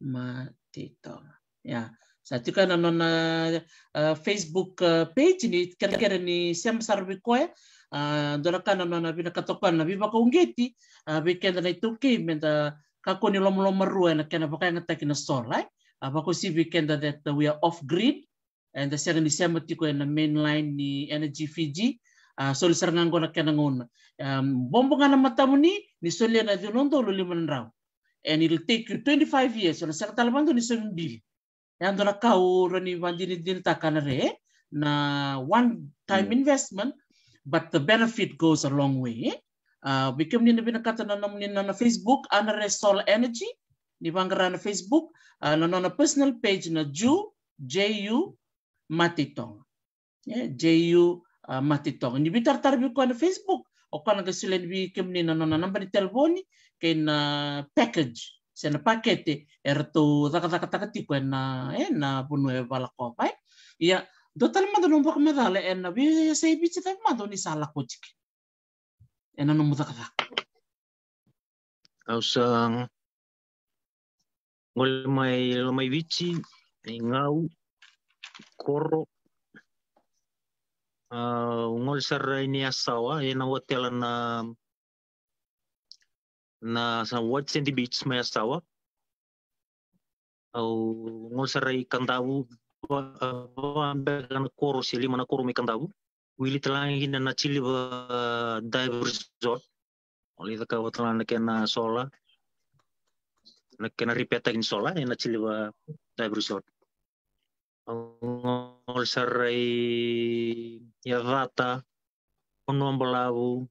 Mate i Toga. Ia. Sa tiko na nona, a, Facebook, a, page ni kerekere ni sema sara vei koya. A, dua na ka na nona vinakata o koya na veivakauqeti, a, vei keda na iTaukei meda kakua ni lomalomarua ena kena vakayagataki na solar, e? A, vakauasivi vei keda that we are off grid, eda sega ni sema tiko ena main line ni Energy Fiji. A, soli sara ga qo na kena gauna. Am, bobo ga na matamuni, ni solia na ciwa na udolu lima na drau. And it'll take you twenty-five years, o na sega tale vakadua ni saumi bili. E dua na ka au rawa ni vakadinadinataka, Anare, na one time investment, but the benefit goes a long way, e? A, vei kemuni na vinakata na nomuni na, na Facebook, Anare Solar Energy, ni vaqara na Facebook, a, na nona personal page na Ju, J U, Mate i Toga. E, J U, a, Mate i Toga. Ni veitaratara vei koya na Facebook, o koya na qai solia vei kemuni na nona naba ni telefoni kei na package se na pakete e ratou cakacakataka tiko ena, e, na vanua e Valakova, e. Ia, dua tale mada nomu vakamacala ena veiyasai Viti cava mada o ni sa lako tiko ena nomu cakacaka. Au sa gole mai Lomaiviti, i Gau, Koro. A, au gole sara i Niasawa, ena otela na, na sa White Sandy Beach mai Yasawa. Au gole sara i Kadavu, va, va beka na koro se lima na koro mai Kadavu. Wili tale ga kina na Chiliva Dive Resort. Au lai cakava tale ga na kena solar. Na kena repair-taki ni solar ena Chiliva Dive Resort. Au gole sara i Yacata, Vanuabalavu,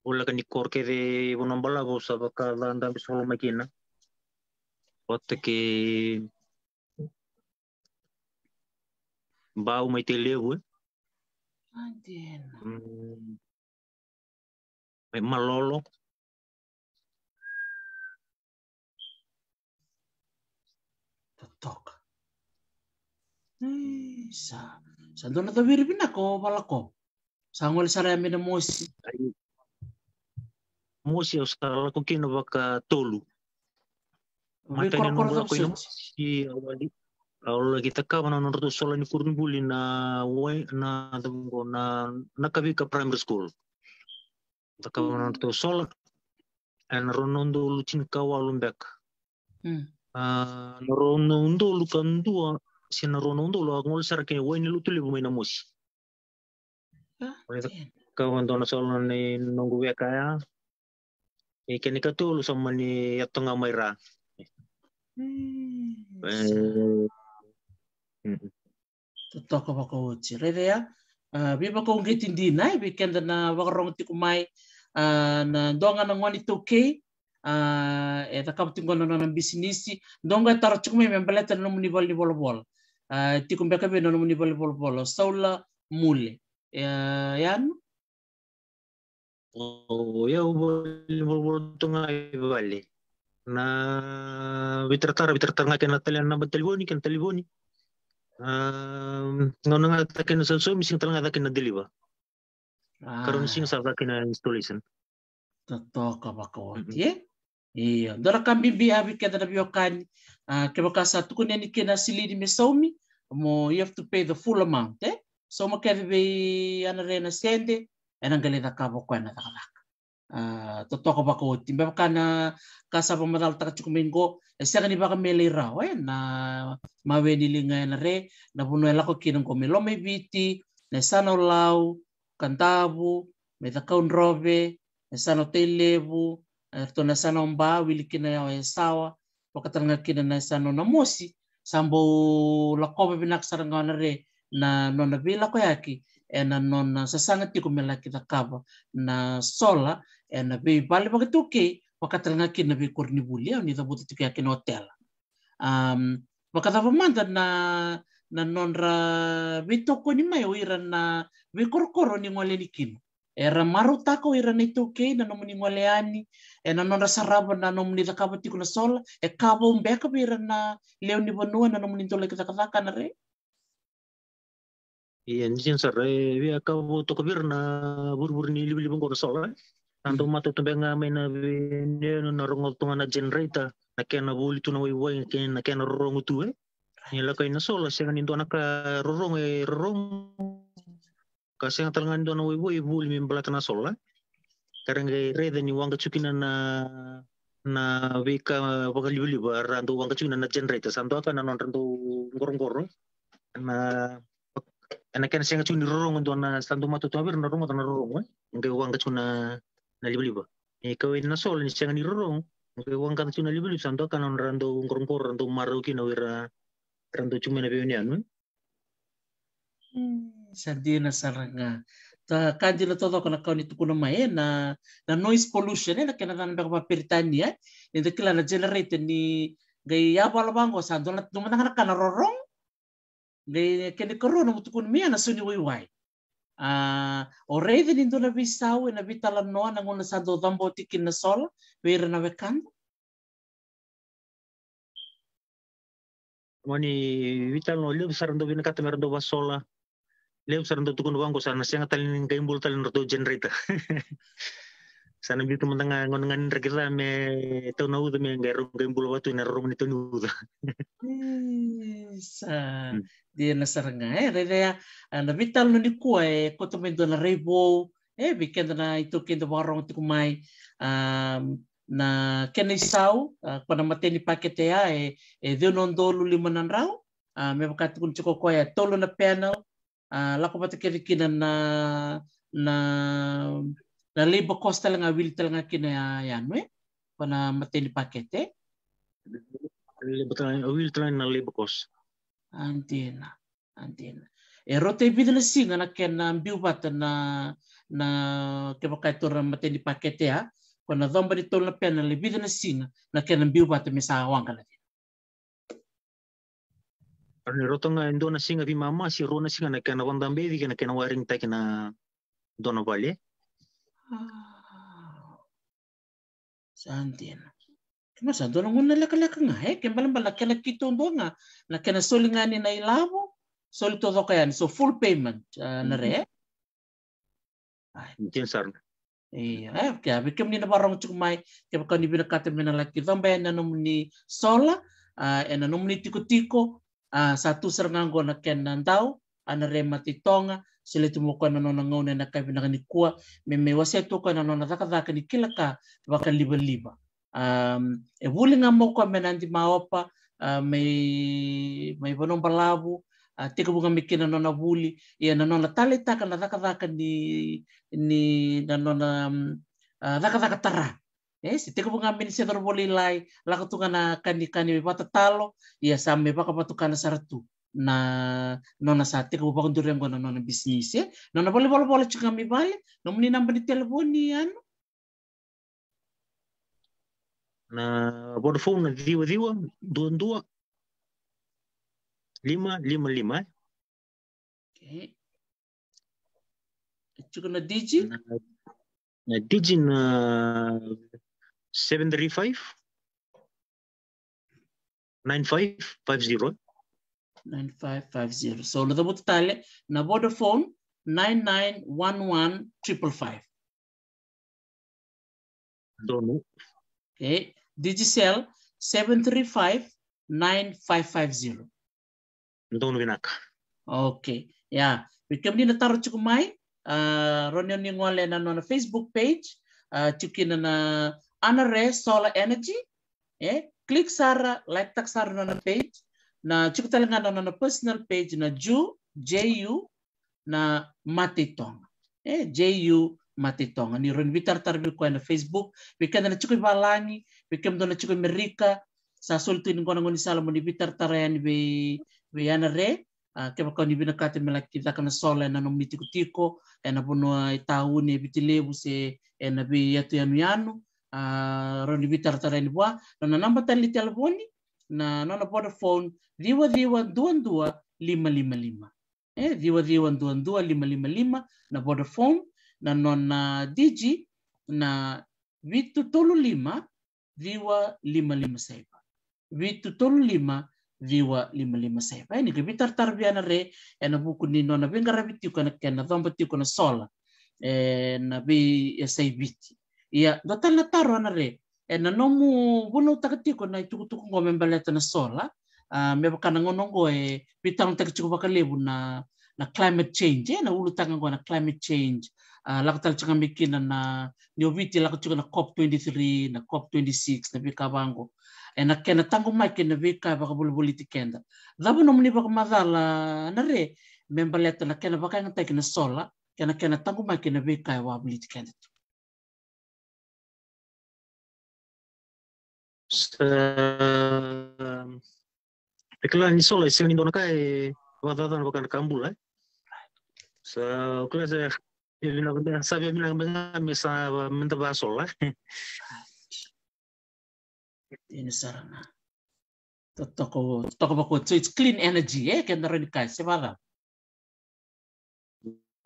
voleka ni koro kece i Vanuabalavu au sa vaka ca dabe solo mai kina. Vata kei Bau mai Tailevu, e. Adena. Mm. Mai Malolo. Totoka. Ei, sa, sa dua na caviri vinaka o Valakova. Sa gole sara ya mai Namosi. Ai. Mosi au sa lako kina vakatolu. Matai ni noqu lako i Namosi, au a lai, au laki cakava na nodratou solar ni koronivuli na wai, na cava qo, na, na Kavika Primary School. Cakava na nodratou solar ena rua na udolu tinikawalu beka. Mm. A, na rua na udolu ka dua se na rua na udolu, a gole sara kina Wai ni Lotulevu mai Namosi. A, au lai cakava dua na solar ni noqu weka ya. E kena ikatolu sa mani yaco ga mai ra. Mm. E, mm. Totoka vakaoti. Raica ya, a, veivakauqeti dina, e, vei keda na vakarogo tiko mai, a, na dua ga na gone iTaukei, a, e cakava tiko na nona bisinisi, dua ga e taro tiko mai me baleta na nomuni valenivolavola. A, tiko beka vei na nomuni valenivolavola, Saula Mule. E, Yanu? O, o yau valenivolavola tu ga i vale. Na veitaratara, veitaratara ga kei na tale, naba ni talevoni, kei na talevoni. A, gauna ga caka na sausaumi, siga tale ga caka na deliver. A. Karua ni siga sa caka na installation. Totoka vakaoti, e? Io, dua na ka bibi ya vei keda na veiwekani, a, kevaka sa tukuni yani kina na silini me saumi, mo, you have to pay the full amount, e? Sauma kece vei Anare na sede, ena qai lai cakava o koya na cakacaka. A, totoka vakaoti. Me vaka na ka sa vakamacalataka tiko mai qo, e sega ni vakamelei rawa, e, na mawe ni liga e Anare, na vanua e lako kina qo mai Lomaiviti, na yasana o Lau, Kadavu, mai Cakaudrove, na yasana o Tailevu, e, ratou na yasana o Ba, wili kina ya o Yasawa, vaka tale ga kina na yasana o Namosi, sa bau lakova vinaka sara ga o Anare na nona veilakoyaki ena nona sasaga tiko me laki cakava na solar ena veivale vakaiTaukei, vaka tale ga kina na veikoronivuli, e, o ni cavuta tiko ya kina otela. Am, vakacava mada na, na nodra veitokoni mai o ira na veikorokoro ni gole yani kina. Era marautaka o ira na iTaukei na nomuni gole yani, ena nodra sarava na nomuni cakava tiko na sola, e ka vou beka vei ira na lewe ni vanua na nomuni dau laki cakacaka na re? Ia, ni sina sara, e via ka vou toka vei ira na vurevure ni livaliva oqo na sola, e. Sa dau matau tu beka ga mai na veiyanuyanu na rogoca tu ga na generator, na kena vuli tu na waiwai, na kena rorogo tu, e. Ni lako i na sola, sega ni dua na ka rorogo, e rorogo. Ka sega tale ga ni dua na waiwai e vuli me baleta na sola. Ka ra qai raica ni waqa tu kina na, na veika vakalivaliva, ra dau waqa tu kina na generator, sa dua ka na nodra dau qoroqoro. Na, ena kena sega tu ni rorogo dua na, sa dau matau tu ga vei ira na rogoca na rorogo, e. Qai waqa tu na, na livaliva. E kau ina na sola ni sega ni rorogo, qai waqa tu na livaliva, sa dua ka na nodra dau qoroqoro, ra dau marau kina o ira, ra dau tu mai na veiyanuyanu, e. Mm, sa dina sara ga. Ta, ka dina taucoko na ka o ni tukuna mai, e, na, na noise pollution, e, na kena yacana beka vakaperitania, e. Ni da kila na generator ni qai yavala vaqo sa dua na, dua mada ga na ka na rorogo. Qai kena ikarua na mutukuni mai ya na sau ni waiwai. A, o raica ni dua na veisau ena veitalanoa na gauna sa dau caboti kina na sola vei ira na wekada? Mani veitalanoa levu sara dau vinakata me ra dau vasola. Levu sara dau tukuna vaqo sa na sega tale ni qai bula tale na ratou generator. Sa na biuta mada ga gauna ga ni draki ca me tau na uca me qai rau qai bula vatu ena rorogo ni tau ni uca. E, sa dina sara ga, e, raica ya, a, na veitalanoa nikua e koto mai dua na rai vou, e, vei keda na iTaukei da vakarogo tiko mai, a, na kena isau, a, ko na matai ni pakete ya, e, e ciwa na udolu lima na drau, a, me vaka tukuna tiko o koya e tolu na panel, a, lako vata kece kina na, na, na labor cost tale ga, wili tale ga kina ya, ya, no, e? Ko na matai ni pakete. Labor tale, wili tale ga na labor cost. A, dina. A, dina. E rauta e vica na siga na kena biu vata na, na kevaka e taura na matai ni pakete ya, ko na coba ni tolu na panel, e vica na siga na kena biu vata me sa waqa na cina? Ni rauta ga e dua na siga veimama se rua na siga na kena vadabeci kei na kena wiring taki na dua na vale. A. Sa dina. Kena sa dua na gauna lekaleka ga, e, ke balebale na kena keitou dua ga na kena soli ga ni na ilavo, soli taucoko yani, so full payment, a, na re. Ai. Dina sara. Io, e, ke a vei kemuni na vakarogo tiko mai, kevaka ni vinakata me na laki coba yani na nomuni sola, a, ena nomuni tikotiko, a, sa tu sara ga oqo na kena dau, a, na re Mataitoga, solia tu mai o koya na nona gauna ena yakavi vinaka nikua, me mai wasea tu o koya na nona cakacaka ni kila ka vakalivaliva. Am, e vuli ga mai o koya mai Nadimaopa, a, mai, mai Vanuabalavu, a, tekivu ga mai kina na nona vuli, ia na nona taleitaka na cakacaka ni, ni na nona, am, a, cakacaka tara. E, se tekivu ga mai ni se cauravou lailai, lako tu ga na ka ni, ka ni vakatatalo, ia sa mai vakavatukana sara tu na nona sa tekivu vakaduri oqo na nona bisinisi, e. Nona valenivolavola tiko ga mai vale, nomuni naba ni telefoni, Anu? Na Vodafone na ciwa ciwa dua dua lima lima lima, e? Okay. E tiko na Digi? Na, na Digi na seven three five, nine five five zero. Nine five five zero. So, na cavuta tale, na Vodafone, nine nine one one triple five. Donu. Okay. Digicel, seven three five nine five five zero. Donu vinaka. Okay. Ia, vei kemuni na taro tiko mai, a, rawa ni oni gole na nona Facebook page, a, tiko kina na Anare Solar Energy, e, click sara, like taka sara na nona page, na tiko tale ga na nona personal page na Ju, J U, na Mataitoga. E, J U Mataitoga. Ni rawa ni veitaratara vei koya na Facebook, vei keda na tiko i valagi, vei kemudou na tiko i Amerika, sa soli tu ni qo na gaunisala mo ni veitaratara yani vei, vei Anare, a, kevaka o ni vinakata me laki caka na sola ena nomuni tikotiko, ena vanua e tauni, e Viti Levu se ena veiyatu yanuyanu, a, rawa ni veitaratara yani vua. Nona naba tale ni telefoni, na nona Vodafone, ciwa ciwa dua dua lima lima lima. E ciwa ciwa dua dua lima lima lima na Vodafone, na nona Digi na vitu tolu lima ciwa lima lima saiva. Vitu tolu lima ciwa lima lima saiva. E ni qai veitaratara vei Ana Re ena vuku ni nona veiqaravi tiko ena kena coba tiko na sola ena veiyasai Viti. Ia dua tale na taro, Ana Re, ena nomu vunautaka tiko na itukutuku oqo me baleta na sola, a, me vaka na gauna oqo e veitalanoataki tiko vakalevu na, na climate change, e, na ulutaga oqo na climate change. A, lako tale tiko ga mai kina na, ni o Viti lako tiko na COP twenty-three, na COP twenty-six, na veika vaqo. Ena kena taqomaki na veika e vakavolivoliti keda. Cava nomuni vakamacala, Ana Re, me baleta na kena vakayagataki na sola kei na kena taqomaki na veika e vakavolivoliti keda tu? Sa, e kila ni sola e sega ni dua na ka e vakacacana vaka na ka bula, e. Sa, o kila sa, e vinaka, sa via vinaka me ga me sa, me da vasola, e. Dina sara ga. Totoka, totoka vakaoti. So it's clean energy, e? Keda rawa ni kaya, se vacava?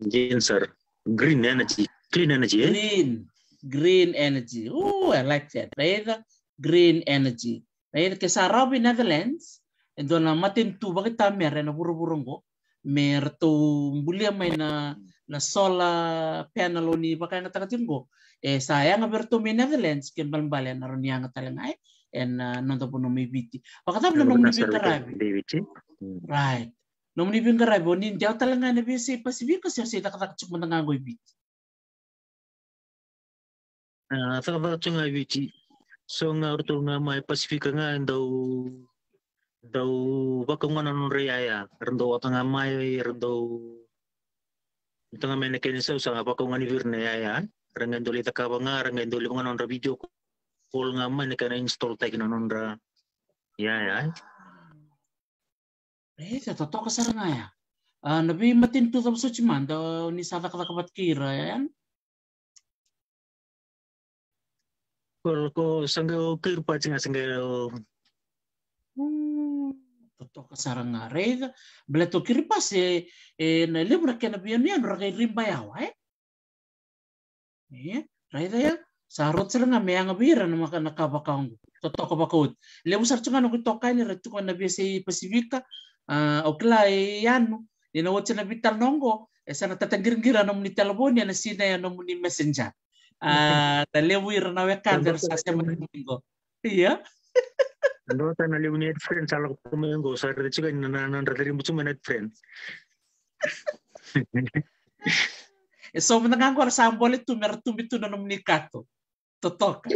Dina sara. Green energy, clean energy, e? Green, green energy. Ooh, I like that. Raica, green energy. Raica, ke sa rawa vei Netherlands e dua na matanitu vakaitamera ena vuravura oqo, me ratou bulia mai na, na solar panel o ni vakayagataka tiko oqo. E sa yaga vei ratou mai Netherlands, kena ibalebale ena rawa ni yaga tale ga, e, ena, a, noda vanua mai Viti. Vakacava na nomuni veiqaravi? Right. Nomuni veiqaravi, o ni dewa tale ga ena veiyasai Pasifika se o sa cakacaka tiko mada ga oqo i Viti? A, cakacaka tiko ga i Viti. So ga o ratou ga mai Pasifika ga e dau, dau vakaoga na nodra iyaya. Era dau ota ga mai, era dau ota ga mai na kena isau, sa ga vakaoga ni vei ira na iyaya. Era qai dau lai cakava ga, era qai dau lai vaka ga na nodra video call ga mai na kena install taki na nodra iyaya. E, sa totoka sara ga ya. A, na veimatanitu cava soti mada o ni sa cakacaka vata kei ira, e? Ko, ko sa qai o Kiribati ga, sa qai o. Hmm, totoka sara ga, raica. Baleta o Kiribati, e, e, na levu na kena veiyanuyanu ra qai riba yawa, e? E, raica ya, sa rauta sara ga me yaga vei ira na maka, na ka vaka oqo. Totoka vakaoti. Levu sara tu ga noqu itokani era tu ga na veiyasai Pasifika, a, au kila e Yanu, ni na oti na veitalanoa oqo, e sa na tataqiriqiri na nomuni talevoni, ena sinai na nomuni messenger. A, na levu ira na wekada era sa sema tiko mai qo. Ia. Dua tale na levu ni add friends sa lako tu mai qo, sa raica tiko na, na, na nodra cari mucu mai na add friends. E so mada ga qo ra sa bole tu me ra tube tu na nomuni kato. Totoka.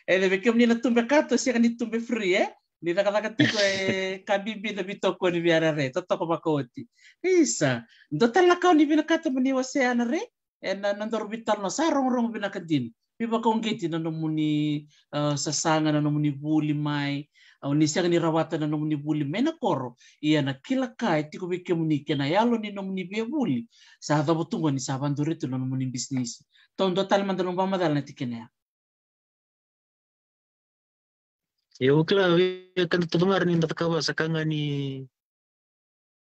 E, vei kemuni na tube kato, sega ni tube free, e? Ni cakacaka tiko e ka bibi na veitokoni vei Ana Re. Totoka vakaoti. Isa, dua tale na ka o ni vinakata mo ni wasea, Ana Re? Ena, na nodaru veitalanoa, sa rogorogo vinaka dina. Veivakauqeti na nomuni, a, sasaga, na nomuni vuli mai. A, o ni sega ni rawata na nomuni vuli mai na koro. Ia na kila ka e tiko vei kemuni kei na yalo ni nomuni veivuli, sa yacova tu qo ni sa vakaduri tu na nomuni bisinisi. Tou dua tale mada nomu vakamacala na tikina ya. Io, au kila vei keda taucoko ga ni da cakava sa ka ga ni,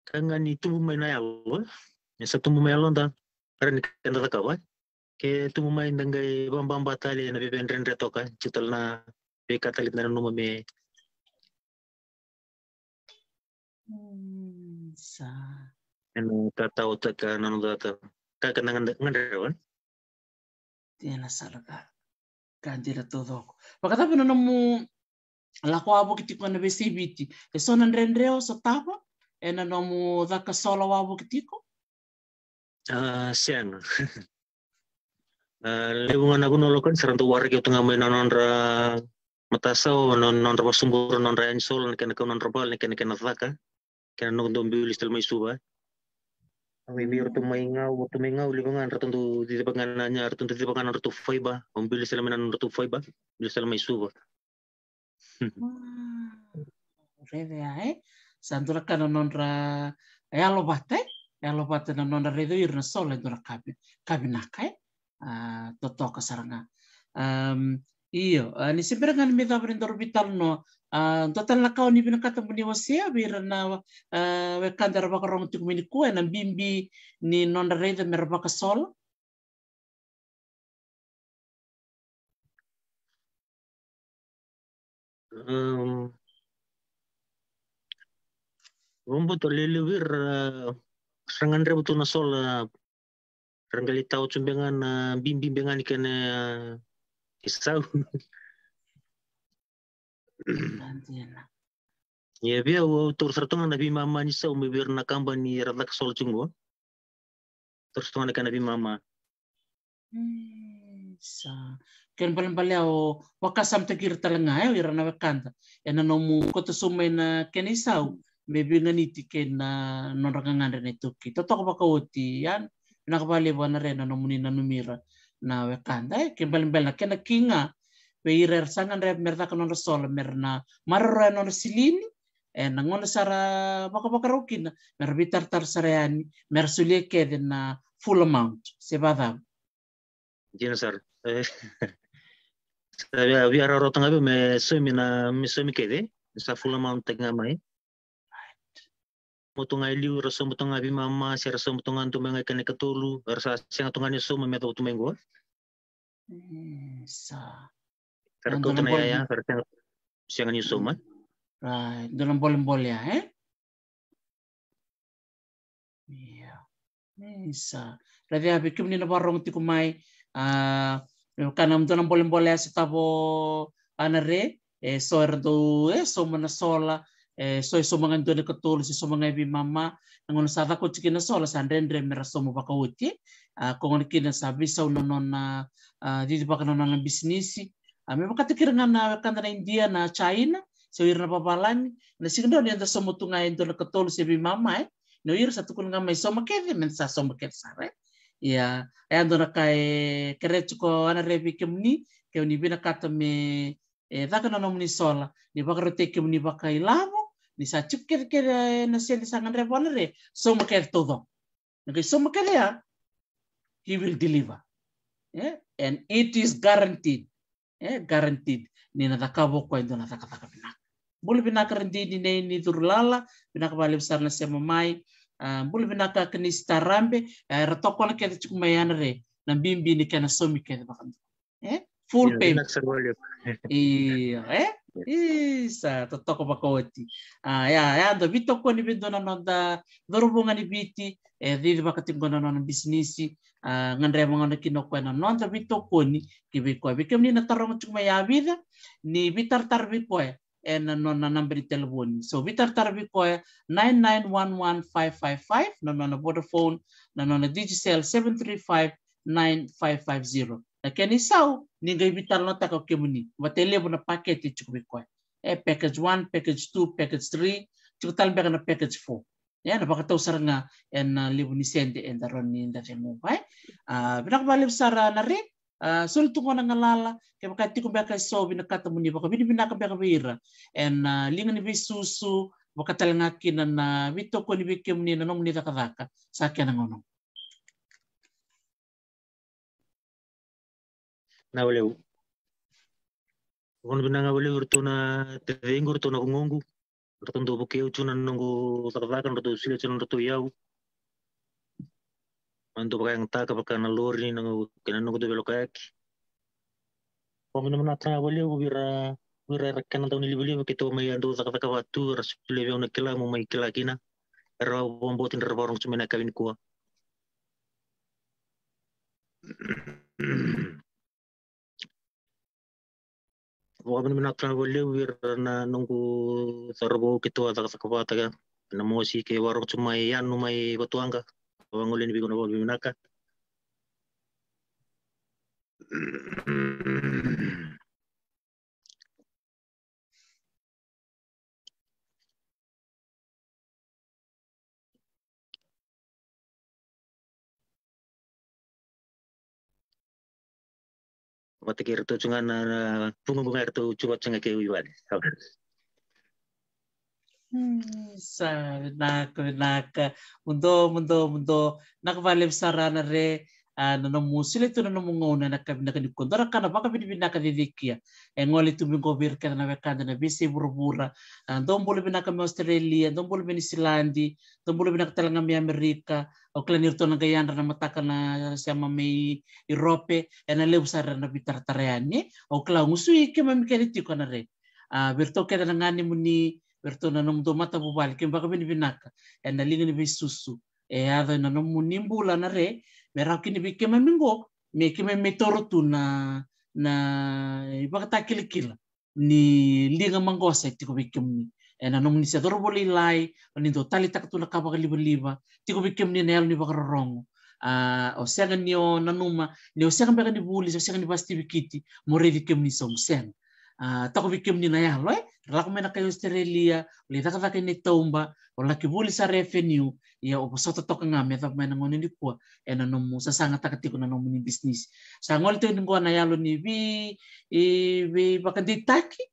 ka ga ni tubu mai na yalo, e. Ni sa tubu mai yaloda, era ni keda cakava, e. Ke tubu mai da qai vababa tale na veiveidredre toka, tiko tale na veika tale da nanuma me. Hmm, sa. Ena tatau taka na noda ta, ka ka na gade, gadreva. Dina sara ga. Ka dina taucoko. Vakacava na nomu lako wavoki tiko ena veiyasai Viti? E so na dredre o sotava ena nomu caka sola wavoki tiko? A, sega. A, levu ga na vanua lako ni sa ra dau waraki oti ga mai na nodra matasawa, na nodra vasubura, nodra yani sola, na kena kau nodra vale, na kena, kena caka. Kena nodratou biulis tale mai Suva. Au mai vei ratou mai Gau, ratou mai Gau, levu ga ratou dau cicivaka ga na, ratou dau cicivaka ga na nodratou faiba, au biulis tale mai na nodratou faiba, biulis tale mai Suva. Raica ya, e? Sa dua na ka na nodra yalovata, e? Yalovata na nodra raica ira na sola e dua na ka vi-, ka vinaka, e? A, totoka sara ga. Am, Io, a, ni se bera ga ni me cava ni daru veitalanoa. A, dua tale na ka o ni vinakata mo ni wasea vei ira na, a, wekada era vakarogo tiko mai nikua ena bibi ni nodra raica me ra vakasola? Um, vabauta lelevu ira ra gadreva tu na sola, ra qai lai tawa tu beka ga na bibi beka ga ni kena isau. Ia vei au, au taura sara tu ga na veimama ni sau mai vei ira na kabani era caka sola tiko qo. Taura sara tu ga na kena veimama. Mm, sa. Kena balebale au vakasamataki ira tale ga, e, o ira na wekada ena nomu kauta sobu mai na kena isau me veiganiti kei na nodra gagadre na iTaukei. Totoka vakaoti, ia, vinaka vakalevu Ana Re na nomuni nanumi ira na wekada, e. Kena balebale na kena ki ga vei ira era sa gadreva me ra caka nodra sola, me ra na maroroya nodra silini ena gauna sa ra vakavakarau kina, me ra veitaratara sara yani me ra solia kece na full amount, se vacava? Dina sara. E, sa via, via rawarawa tu ga vei au me saumi na, me saumi kece, me sa full amount taki ga mai. Mo tu ga e liu, ra sauma tu ga veimama, se ra sauma tu ga dua mai ga kena ikatolu, era sa sega tu ga ni sauma me yacova tu mai qo. Mm, sa. Sa ra kauta na yaya, sa ra sega, sega ni sauma. Right, dua na bolebole ya, e? Ia. Isa. Raica ya vei kemuni na vakarogo tiko mai. A, me vaka na dua na bolebole ya se tavo Ana Re. E so era dau, e, sauma na sola. E so e sauma ga e dua na ikatolu, se sauma ga e veimama. Na gauna sa caka oti kina na sola, sa dredre me ra sauma vakaoti. A, ko gona kina sa veisau na nona, a, cicivaka na nona bisinisi. A, me vakataki ira ga na wekada na Idia, na China, se o ira na vavalagi, na siga drau ni eda sauma tu ga e dua na ikatolu se veimama, e. Ni o ira sa tukuna ga mai sauma kece, me da sa sauma kece sara, e. Ia, e a dua na ka e kerea tiko Ana Re vei kemuni, kemuni vinakata me, e, caka na nomuni sola, ni vakarautaki kemuni vakailavo, ni sa tiko kece kece na sede sa gadreva o Ana Re, sauma kece taucoko. Na qai sauma kece ya, he will deliver. E? And it is guaranteed. E? Guaranteed. Ni na cakava o koya e dua na cakacaka vinaka. Bula vinaka Radini nei ni Curulala, vinaka vakalevu sara na sema mai. A, bula vinaka Kenisi Tarabe, e, era tokona kece tiko mai Ana Re na bibi ni kena saumi kece vakadua. E? Full payment. Io, e? Isa, totoka vakaoti. A, ia, ia, da veitokoni vei dua na noda cauravou ga ni Viti, e, cicivaka tiko na nona bisinisi, a, gadreva gona kina o koya na noda veitokoni ki vei koya. Vei kemuni na taroga tiko mai, a vica, ni veitaratara vei koya ena nona naba ni telefoni. So, veitaratara vei koya, nine nine one one five five five, na nona Vodafone, na nona Digicel, seven three five nine five five zero. Na kena isau, ni qai veitalanoataka o kemuni vata e levu na pakete e tiko vei koya. E package one, package two, package three, tiko tale beka na package four. Ia, na vakatau sara ga ena levu ni sede eda rawa ni da ceguva, e. A, vinaka vakalevu sara Ana Re, a, soli tu qo na galala, kevaka e tiko beka eso vinakata mo ni vakavinavinaka beka vei ira ena, a, liga ni veisusu, vaka tale ga kina na veitokoni vei kemuni na nomuni cakacaka, sa kena gauna. Na valeu. Vakavinaka vakalevu iratou na taciqu, iratou na vugoqu. Ratou dau vukei au tu na noqu cakacaka, ratou solia tu na nodratou iyau. Au dau vakayagataka vaka na lori, na noqu, kei na noqu dau veilakoyaki. Vakavinaka vakalevu vei ira, vei ira era kena dau ni livaliva keitou mai a dau cakacaka vata tu, era solia vei au na kila meu mai kila kina. Era vakabauti ni ra vakarogo tu mai na yakavi nikua. Vakavinavinaka vakalevu vei ira na noqu cauravou keitou a cakacaka vata kei na mosi kei vakarogo tu mai Yanu mai Vatuwaqa. Vagoleni vei iko na vakavinavinaka. Vata kei iratou tu ga na, na vugoqu ga iratou tu vata ga kei au i vale. Hmm, sa vinaka, vinaka. Muduo, muduo, muduo. Vinaka vakalevu sara Ana Re. A, na nomu solia tu na nomu gauna ena yakavi vinaka nikua. Dua na ka na vakavinavinaka cecekia e gole tu mai qo vei ira kece na wekada na veiyasai vuravura. A, dou bula vinaka mai Australia, dou bula mai Niusiladi, dou bula vinaka tale ga mai Amerika. Au kila ni ratou na qai yadra na mataka na sema mai Iurope, ena levu sara era na veitaratara yani. Au kila au gusui keimami kece tiko, Anare. A, vei ratou kece na ganemuni, vei ratou na nomudou matavuvale, keimami vakavinavinaka ena liga ni veisusu e yaco ena nomuni bula, Anare, me rawa kina vei keimami qo, me keimami mai taura tu na, na ivakatakilakila ni liga maqosa e tiko vei kemuni. Ena nomuni se cauravou lailai, o ni dau taleitaka tu na ka vakalivaliva, tiko vei kemuni na yalo ni vakarorogo. A, o sega ni o nanuma ni o sega beka ni vuli, se o sega ni vakasitivi kiti, mo raici kemuni sobu, sega. A, tiko vei kemuni na yalo, e? Ra lako mai na kai Australia, o lai cakacaka ina tauba, o laki vuli sara e F N U, ia o vosota toka ga me yacova mai na gauna nikua ena nomu sasagataka tiko na nomuni bisinisi. Sa gole tiko ni qo na yalo ni vei, e, veivakadeitaki,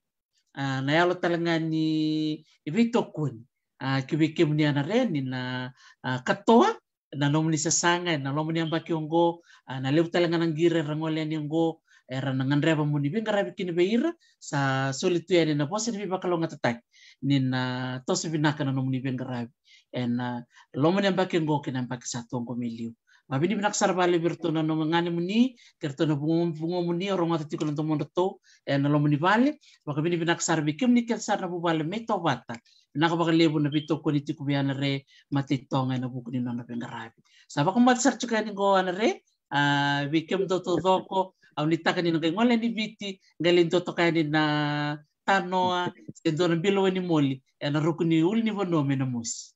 a, na yalo tale ga ni veitokoni, a, ki vei kemuni, Anare, ni na, a, katoa na nomuni sasaga ena loma ni yabaki oqo. A, na levu tale ga na qiri era gole yani oqo, era na gadreva mo ni veiqaravi kina vei ira. Sa soli tu yani na vosa ni veivakalougatataki ni na toso vinaka na nomuni veiqaravi ena loma ni yabaki oqo kei na yabaki sa tu oqo mai liu. Vakavinavinaka sara vakalevu vei iratou na nomu ganemuni kei iratou na vugo-, vugomuni o rogoca tiko na domodratou ena loma ni vale. Vakavinavinaka sara vei kemuni kece sara na vuvale mai Tovata. Vinaka vakalevu na veitokoni tiko vei Anare Mataitoga ena vuku ni nona veiqaravi. Sa vakamoce sara tiko yani qo, Anare, a, vei kemudou taucoko, au nuitaka ni na qai gole yani Viti, qai lai dua toka yani na tanoa se dua na bilo wainimoli ena ruku ni ulunivanua mai Namosi.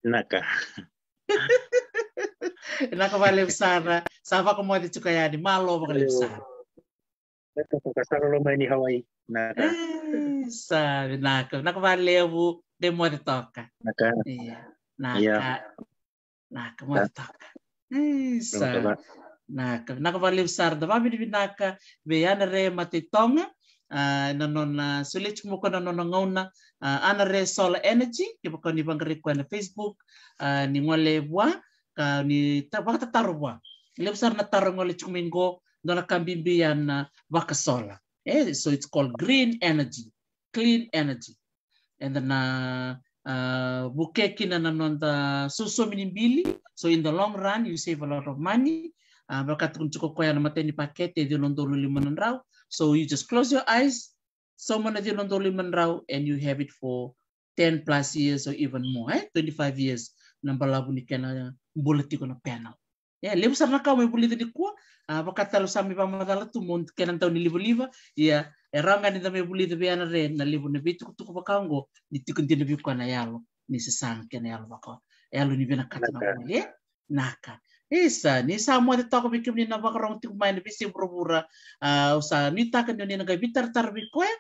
Vinaka. Vinaka vakalevu sara. Sa vakamoce tiko yani, malo vakalevu sara. Vinaka, sa lolo mai ni Hawaii. Vinaka. E, sa vinaka, vinaka vakalevu, qai moce toka. Vinaka. Ia, vinaka. Ia. Vinaka, moce toka. E, sa vinaka. Vinaka, vinaka vakalevu sara. Da vakavinavinaka vei Anare Mataitoga, a, na nona solia tiko mai o koya na nona gauna, a, Anare Solar Energy, kevaka ni vaqarai koya na Facebook, a, ni gole vua, ka ni ta-, vakatataro vua. Levu sara na taro e gole tiko mai qo, dua na ka bibi ya na vakasola. E, so it's called green energy, clean energy. Eda na, a, vukea kina na noda sosomi ni bili. So in the long run, you save a lot of money. A, vaka tukuni tiko o koya na imatai ni pakete e ciwa na udolu lima na drau. So you just close your eyes, sauma na ciwa na udolu lima na drau, and you have it for ten plus years or even more, e? Twenty-five years na balavu ni kena bula tiko na panel. E, levu sara na ka au mai vulica nikua, a, vaka tale au sa mai vakamacala tu mo kena dau ni livaliva, ia, e rawa ga ni da mai vulica vei Anare na levu na veitukutuku vaka oqo, ni tiko dina vei koya na yalo ni sasaga kei na yalo vaka, yalo ni vinakata na vuli, e? Vinaka. Isa, ni sa moce toka vei kemuni na vakarogo tiko mai na veiyasai vuravura, a, au sa nuitaka ni o ni na qai veitaratara vei koya,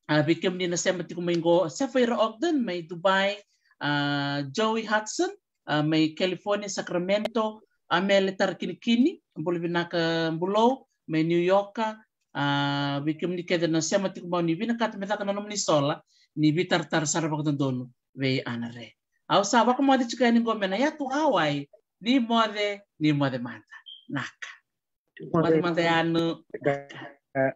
a, vei kemuni na sema tiko mai qo, Sapphira Ogden mai Dubai, a, Joey Hudson, a, mai California, Sacramento, Amele Tarakinikini, bula vinaka Bulou, mai New York, a, vei kemuni kece na sema tiko mai, ni vinakata me caka na nomuni sola, ni veitaratara sara vakadodonu vei Anare. Au sa vakamoce tiko yani qo mai na yatu Hawaii, ni moce, ni moce mada. Vinaka. Moce mada Yanu. Vinaka.